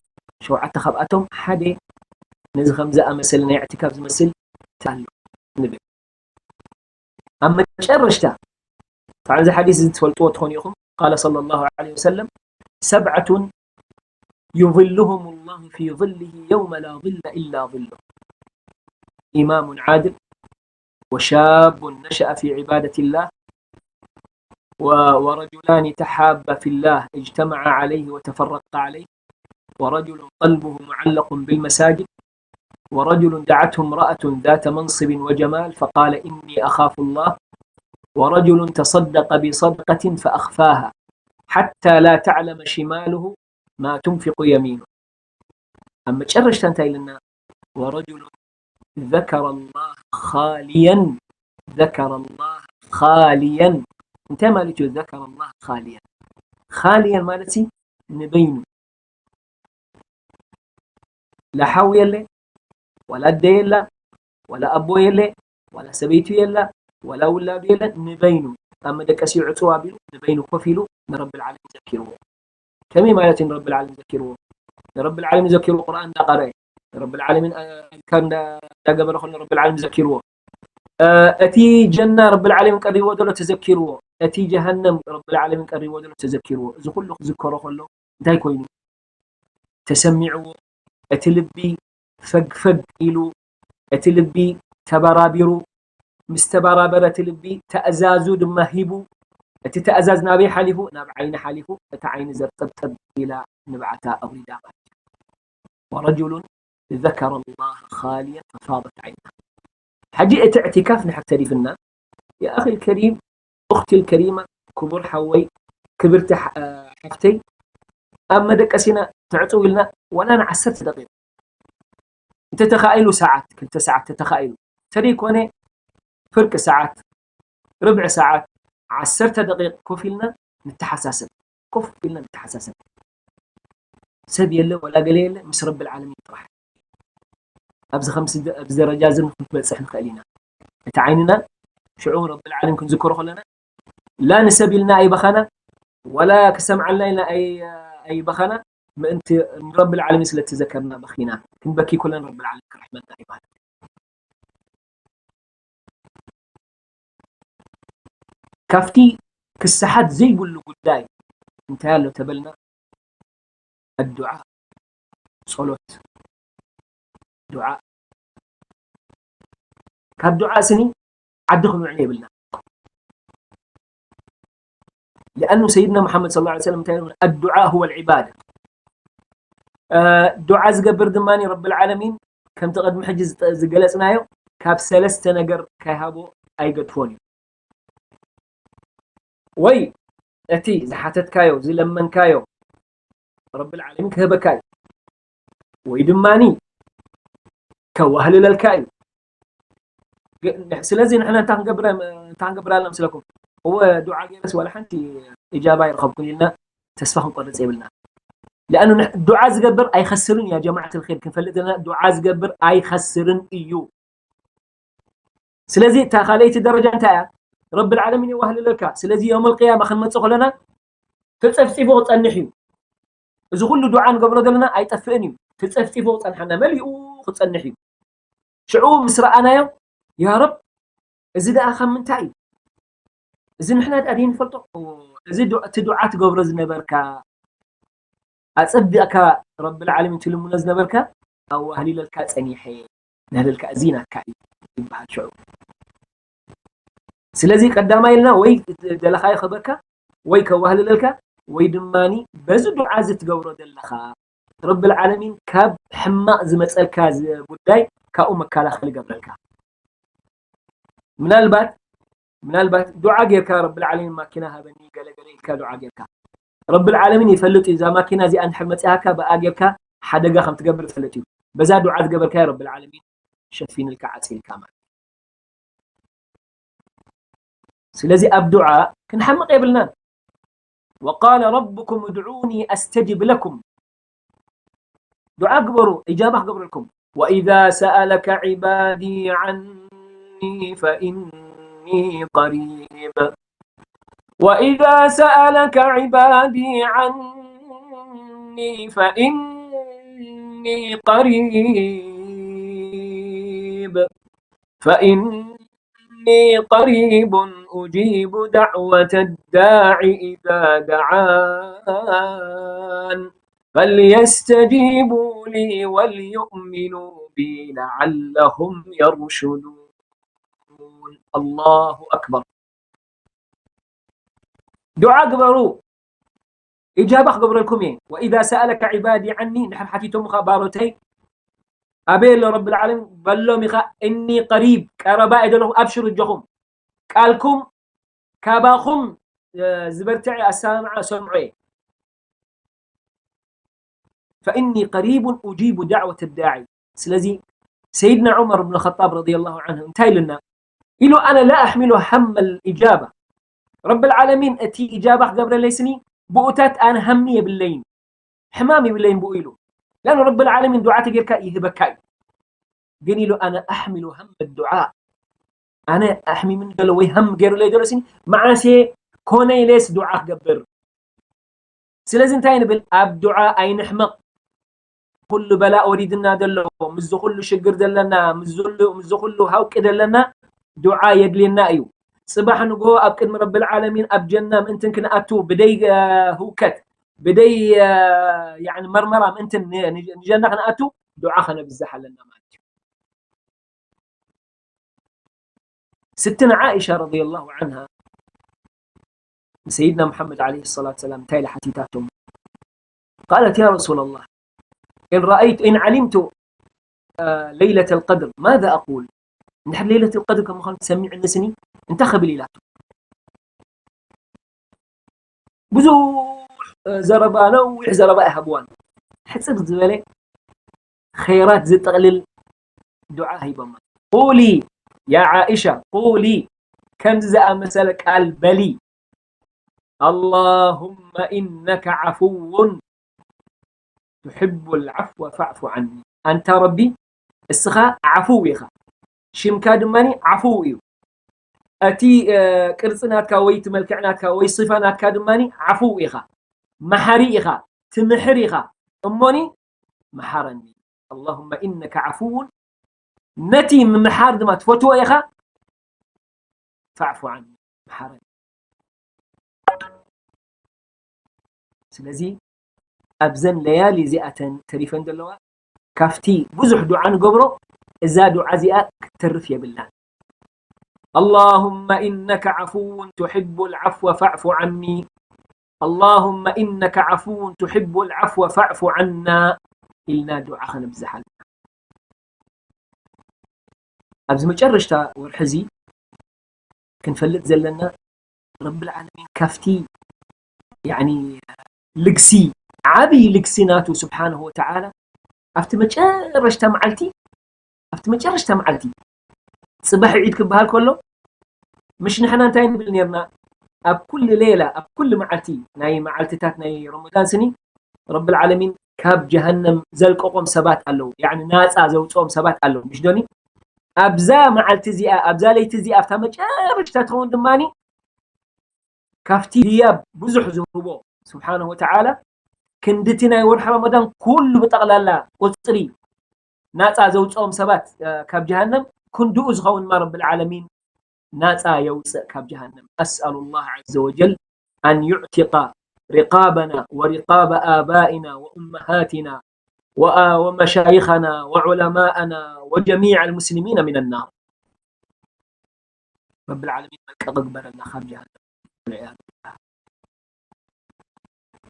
ሸውዓተ ካብኣቶም ሓደ ነዚ ከም ዝኣመሰለ ናይ እዕትካፍ ዝመስል ኣሎ ንብል ኣብ መጨረሽታ ካብዚ ሓዲስ እዚ ትፈልጥዎ ትኾኑ ኢኹም قال صلى الله عليه وسلم سبعة يظلهم الله في ظله يوم لا ظل إلا ظله إمام عادل وشاب نشأ في عبادة الله ورجلان تحابا في الله اجتمعا عليه وتفرقا عليه ورجل قلبه معلق بالمساجد ورجل دعته امرأة ذات منصب وجمال فقال إني أخاف الله ورجل تصدق بصدقة فأخفاها حتى لا تعلم شماله ما تنفق يمينه ኣብ መጨረሽታ እንታይ ኢልና ورجل ذكر الله خاليا ذكر الله خاليا እንታይ ማለት እዩ ذكر الله خاليا خاليا ማለት ንበይኑ لا ሓው የለ ዋላ ኣደ የላ ዋላ ኣቦ የለ ዋላ ሰበይቱ የላ ዋላ ውላዱ የለ ንበይኑ ኣብ መደቀሲኡ ዕፅው ኣቢሉ ንበይኑ ኮፍ ኢሉ ንረብል ዓለሚን ዘኪርዎ ከመይ ማለት እዩ ንረብል ዓለሚን ዘኪርዎ ንረብል ዓለሚን ዘኪርዎ ቁርኣን እንዳቀረአ ንረብል ዓለሚን ኣዝካር እንዳገበረ ከሎ ረብል ዓለሚን ዘኪርዎ እቲ ጀና ረብል ዓለሚን ቀሪብዎ ዘሎ ተዘኪርዎ እቲ ጀሃነም ረብል ዓለሚን ቀሪብዎ ዘሎ ተዘኪርዎ እዚ ኩሉ ክዝከሮ ከሎ እንታይ ኮይኑ ተሰሚዕዎ እቲ ልቢ ፈግፈግ ኢሉ እቲ ልቢ ተበራቢሩ ምስ ተበራበረ እቲ ልቢ ተእዛዙ ድማ ሂቡ እቲ ተእዛዝ ናበይ ሓሊፉ ናብ ዓይኒ ሓሊፉ እታ ዓይኒ ዘርጠብጠብ ኢላ ንብዓታ ኣውሪዳ ማለት እዩ ورجل ذكر الله خاليا ففاضت عيناه ሕጂ እቲ اعتكاف ንድሕር ተሪፍና يا أخي الكريم أختي الكريمة ክቡር ሓወይ ክብርቲ ሓፍተይ ኣብ መደቀሲና ትዕፅው ኢልና ዋላ ንዓሰርተ ደቂቕ እንተተኻኢሉ ሰዓት ክልተ ሰዓት ተተኻኢሉ ተደይኮነ ፍርቂ ሰዓት ርብዒ ሰዓት ዓሰርተ ደቂቕ ኮፍ ኢልና ንተሓሳሰብ ኮፍ ኢልና ንተሓሳሰብ ሰብ የለ ወላ ገለ የለ ምስ ረብል ዓለሚን ጥራሕ ኣብዚ ከምዚ ኣብዚ ደረጃ እዚ ክንበፅሕ ንኽእል ኢና እቲ ዓይንና ሽዑ ረብል ዓለም ክንዝከሮ ከለና ላ ንሰብ ኢልና ኣይበኻና ወላ ክሰምዓልና ኢልና ኣይ-፣ ኣይበኸና፣ ምእንቲ ንረብል ዓለሚን ስለ እተዘከርና በኺና። ክንበኪ ከለና ረብል ዓለሚን ክርሕመና እዩ ማለት እዩ። ካብቲ ክሰሓት ዘይብሉ ጉዳይ እንታይ ኣሎ ተበልና፣ ኣዱዓ፣ ጸሎት፣ ዱዓ። ካብ ዱዓ ስኒ ዓዲ ክንውዕል የብልና። لأنه سيدنا محمد صلى الله عليه وسلم እንታይ ኢሉ? الدعاء هو العبادة. እ፣ ዱዓ ዝገብር ድማ ረብል ዓለሚን ከምቲ ቅድሚ ሕጂ ዝጠ-፣ ዝገለጽናዮ ካብ ሰለስተ ነገር ከይሃቦ ኣይገድፎን እዩ። ወይ እቲ ዝሓተትካዮ፣ ዝለመንካዮ ረብል ዓለሚን ክህበካ እዩ። ወይ ድማኒ ከዋህልለልካ እዩ። ግ-፣ ስለዚ ንሕና እንታይ ክንገብር፣ እንታይ ክንገብር ኣለና መስለኩም? እወ ዱዓ ገይረስ ዋላ ሓንቲ ኢጃባ ኣይረኸብኩን ኢልና ተስፋ ክንቆርጽ የብልና። لأنه ንሕ-፣ ዱዓ ዝገብር ኣይኸስርን እዩ። ያ ጀማዓት الخير ክንፈልጥ ዘለና ዱዓ ዝገብር ኣይኸስርን እዩ። ስለዚ እታ ካልኣይቲ ደረጃ እንታይ እያ? ረብል ዓለሚን የዋህልለልካ። ስለዚ የውመል ቅያማ ክንመጽእ ከለና ተጸፍጺፉ ክጸንሕ እዩ። እዚ ኩሉ ዱዓ ንገብሮ ዘለና ኣይጠፍእን እዩ። ተጸፍጺፉ ክጸንሓና መሊኡ ክጸንሕ እዩ። ሽዑ ምስ ረኣናዮ፣ ያ ረብ፣ እዚ ደኣ ካብ ምንታይ እዩ? እዚ ንሕና ደኣ ደይንፈልጦ? እዚ ዱ-፣ እቲ ዱዓ ትገብሮ ዝነበርካ፣ ኣጸቢቕካ ረብል ዓለሚን ትልምኖ ዝነበርካ፣ ኣዋህሊለልካ ጸኒሐ፣ ነህልልካ፣ እዚ ናትካ እዩ ይበሃል ሽዑ። ስለዚ ቀዳማይ ኢልና ወይ ደለኻዮ ክህበካ፣ ወይ ከዋህልለልካ፣ ወይ ድማኒ በዚ ዱዓ እዚ ትገብሮ ዘለኻ፣ ረብል ዓለሚን ካብ ሕማቕ ዝመጸልካ ዝ-፣ ጉዳይ ካብኡ መከላኸሊ ይገብረልካ። ምናልባት፣ ምናልባት ዱዓ ጌርካ፣ ረብል ዓለሚን ማኪና ሃበኒ፣ ገለ ገለ ኢልካ ዱዓ ጌርካ። ረብል ዓለሚን ይፈልጥ እዩ፣ እዛ ማኪና እዚኣ እንድሕር መጺኣካ፣ ብኣ ጌርካ ሓደጋ ከም ትገብር ይፈልጥ እዩ። በዛ ዱዓ ዝገበርካዮ ረብል ዓለሚን ሸፊንልካ፣ ዓጺልካ ማለት እዩ። ስለዚ ኣብ ዱዓ ክንሓምቕ የብልናን። وقال ربكم ادعوني أستجب لكم. ዱዓ ግበሩ፣ ኢጃባ ክገብረልኩም። وإذا سألك عبادي عني فإني قريب. وإذا سألك عبادي عني فإني قريب. فإني قريب أجيب دعوة الداع إذا دعان فليستجيبوا لي وليؤمنوا بي لعلهم يرشدون. الله أكبر. ዱዓ ግበሩ፣ ኢጃባ ክገብረልኩም እየ። وإذا سألك عبادي عني፣ እንድሕር ሓቲቶምኻ ባሮተይ ኣበይ ኣሎ ረብል ዓለሚን፣ በሎም ኢኻ፣ እኒ ቀሪብ፣ ቀረባ እየ ዘለኹ፣ ኣብሽሩ እጆኹም። ቃልኩም ካባኹም፣ እ፣ ዝበርትዐ ኣሰማምዓ ሰምዖ እየ። فإني قريب أجيب دعوة الداعي. ስለዚ ሰይድና ዑመር ብን ኸጣብ ረዲየላሁ ዐንሁ እንታይ ኢሉና? ኢሉ፣ أنا لا أحمل هم الإجابة. ረብል ዓለሚን እቲ ኢጃባ ክገብረለይ ስኒ ብኡታት ኣነ ሃሚ የብለይን፣ ሕማም የብለይን ብኡ ኢሉ። لأنه ረብል ዓለሚን ዱዓ ተጌርካ ይህበካ እዩ። ግን ኢሉ፣ أنا أحمل هم الدعاء. ኣነ ኣሕሚምኒ ዘሎ ወይ ሃም ገይሩለይ ዘሎ ስኒ መዓስ እየ ኮነ ኢለስ ዱዓ ክገብር? ስለዚ እንታይ ንብል? ኣብ ዱዓ ኣይንሕመቕ። ኩሉ በላእ ወሪድና ዘሎ፣ ምስዚ ኩሉ ሽግር ዘለና፣ ምስዚ ኩሉ፣ ምስዚ ኩሉ ሃውቂ ዘለና ዱዓ የድልየና እዩ። ጽባሕ ንግሆ ኣብ ቅድሚ ረብል ዓለሚን ኣብ ጀና ምእንትን ክንኣቱ ብደይ፣ እ፣ ህውከት፣ ብደይ፣ እ፣ ያዕኒ መርመራ ምእንትን ን-፣ ን-፣ ንጀና ክንኣቱ ዱዓ ከነብዝሕ ኣለና ማለት እዩ። ستنا عائشة رضي الله عنها سيدنا محمد عليه الصلاة والسلام እንታይ ኢላ ሓቲታቶም? قالت: يا رسول الله، إن رأيت، إن علمت، آه، ليلة القدر، ماذا أقول؟ እንድሕር ለይለቱል ቀድር ከም ምዃኑ ተሰሚዑኒ ስኒ እንታይ ክብል ኢላቶ። ብዙሕ፣ እ፣ ዘረባ፣ ነዊሕ ዘረባ ኣይሃብዋን። ሕጽር ዝበለ ኸይራት ዝጠቕልል ዱዓ ሂቦማ። ቁሊ ያ ዓኢሻ፣ ቁሊ፣ ከምዚ ዝኣመሰለ ቃል በሊ። اللهم إنك عفو تحب العفو فاعف عني። ኣንታ ረቢ፣ እስኻ ዓፉው ኢኻ፣ ሽምካ ድማ ዓፉው እዩ። እቲ ቅርፂ ናትካ ወይ እቲ መልክዕ ናትካ ወይ ስፋ ናትካ ድማ ዓፉው ኢኻ፣ መሓሪ ኢኻ፣ ትምሕር ኢኻ። እሞኒ መሓረኒ። اللهم إنك عفو፣ ነቲ ምምሓር ድማ ትፈትዎ ኢኻ። فاعف عني، መሓረኒ። ስለዚ ኣብዘን ለያሊ እዚኣተን ተሪፈን ዘለዋ ካብቲ ብዙሕ ዱዓ ንገብሮ እዛ ዱዓ እዚኣ ክትተርፍ የብላን። اللهم إنك عفو تحب العفو فاعف عني، اللهم إنك عفو تحب العفو فاعف عنا ኢልና ዱዓ ከነብዝሓ ኣለና። ኣብዚ መጨረሽታ ወርሒ እዚ ክንፈልጥ ዘለና ረብል ዓለሚን ካብቲ ያኒ ልግሲ ዓብይ ልግሲ ናቱ ስብሓንሁ ወተዓላ ኣብቲ መጨረሽታ መዓልቲ ኣብቲ መጨረሽታ መዓልቲ ጽባሕ ዒድ ክበሃል ከሎ ምሽ ንሕና እንታይ ንብል ነርና? ኣብ ኩሉ ሌላ ኣብ ኩሉ መዓልቲ ናይ መዓልትታት ናይ ረመዳን ስኒ ረብል ዓለሚን ካብ ጀሃነም ዘልቀቖም ሰባት ኣለዉ። ያኒ ናፃ ዘውፅኦም ሰባት ኣለዉ። ምሽ ዶኒ ኣብዛ መዓልቲ እዚኣ ኣብዛ ለይቲ እዚኣ ኣብታ መጨረሽታ ትኸውን ድማኒ ካብቲ ህያብ ብዙሕ ዝህቦ ስብሓንሁ ወተዓላ ክንድቲ ናይ ወርሒ ረመዳን ኩሉ ብጠቕላላ ቁፅሪ ናፃ ዘውፅኦም ሰባት ካብ ጀሃነም ክንድኡ ዝኸውን ማ ረብል ዓለሚን ናፃ የውፅእ ካብ ጀሃነም። أسأل الله عز وجل أن يعتق رقابنا ورقاب آبائنا وأمهاتنا ومشايخنا وعلماءنا وجميع المسلمين من النار. ረብል ዓለሚን መልቀቕ ግበረልና ካብ ጀሃነም።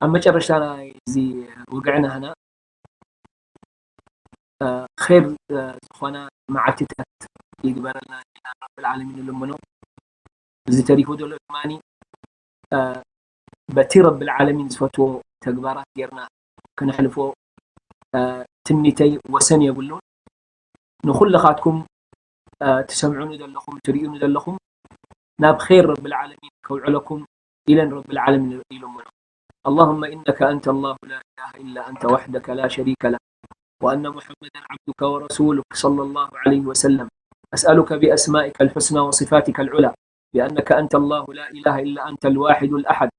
ኣብ መጨረሽታ ናይ እዚ ወግዕና ህና ኸይር ዝኾና መዓልትታት ይግበረልና ኢና ረብል ዓለሚን ንልምኖ። እዚ ተሪፉ ዘሎ ድማኒ በቲ ረብል ዓለሚን ዝፈትዎ ተግባራት ጌርና ክነሕልፎ ትምኒተይ ወሰን የብሉን። ንኹልኻትኩም ትሰምዑኒ ዘለኹም ትርእዩኒ ዘለኹም ናብ ኸይር ረብል ዓለሚን ከውዕለኩም ኢለን ረብል ዓለሚን ይልምኖ። اللهم إنك أنت الله لا إله إلا أنت وحدك لا شريك لك وأن محمدا عبدك ورسولك صلى الله عليه وسلم. أسألك بأسمائك الحسنى وصفاتك العلى بأنك أنت الله لا إله إلا أنت الواحد الأحد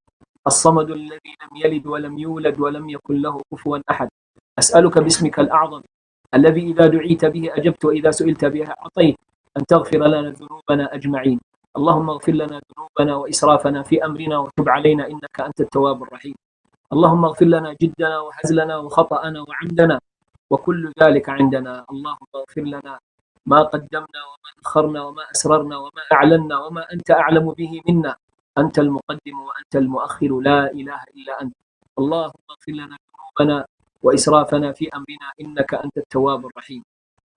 الصمد الذي لم يلد ولم يولد ولم يكن له كفوا أحد. أسألك باسمك الأعظم الذي إذا دعيت به أجبت وإذا سئلت به أعطيت أن تغفر لنا ذنوبنا أجمعين. اللهم اغفر لنا ذنوبنا وإسرافنا في أمرنا وتب علينا إنك أنت التواب الرحيم. اللهم اغفر لنا جدنا وهزلنا وخطأنا وعمدنا وكل ذلك عندنا. اللهم اغفر لنا ما قدمنا وما أخرنا وما أسررنا وما أعلنا وما أنت أعلم به منا. أنت المقدم وأنت المؤخر لا إله إلا أنت. اللهم اغفر لنا ذنوبنا وإسرافنا في أمرنا إنك أنت التواب الرحيم.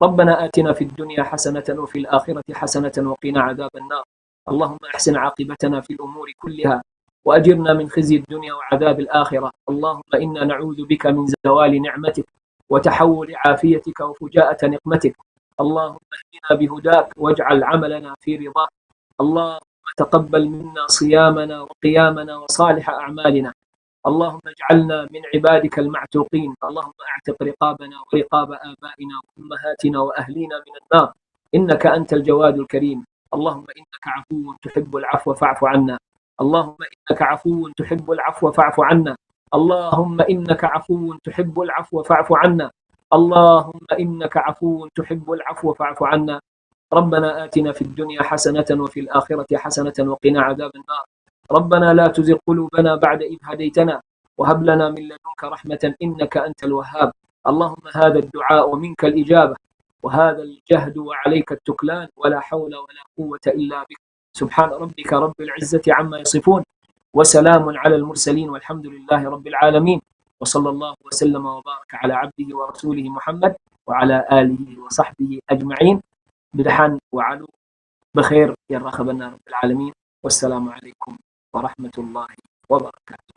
ربنا آتنا في الدنيا حسنة وفي الآخرة حسنة وقنا عذاب النار. اللهم أحسن عاقبتنا في الأمور كلها وأجرنا من خزي الدنيا وعذاب الآخرة. اللهم إنا نعوذ بك من زوال نعمتك وتحول عافيتك وفجاءة نقمتك. اللهم اهدنا بهداك واجعل عملنا في رضاك. اللهم تقبل منا صيامنا وقيامنا وصالح أعمالنا. اللهم اجعلنا من عبادك المعتوقين. اللهم اعتق رقابنا ورقاب آبائنا وأمهاتنا وأهلينا من النار إنك أنت الجواد الكريم. اللهم إنك عفو تحب العفو فاعف عنا. اللهم إنك عفو تحب العفو فاعف عنا. اللهم إنك عفو تحب العفو فاعف عنا. اللهم إنك عفو تحب العفو فاعف عنا. ربنا آتنا في الدنيا حسنة وفي الآخرة حسنة وقنا عذاب النار. ربنا لا تزغ قلوبنا بعد إذ هديتنا وهب لنا من لدنك رحمة إنك أنت الوهاب. اللهم هذا الدعاء ومنك الإجابة وهذا الجهد وعليك التكلان ولا حول ولا قوة إلا بك. سبحان ربك رب العزة عما يصفون وسلام على المرسلين والحمد لله رب العالمين. وصلى الله وسلم وبارك على عبده ورسوله محمد وعلى آله وصحبه أجمعين. ብድሓን ወዓሉ ብኸይር የራኸበና ረብል ዓለሚን። ወሰላሙ ዓለይኩም ወራህመቱላሂ ወበረካቱ።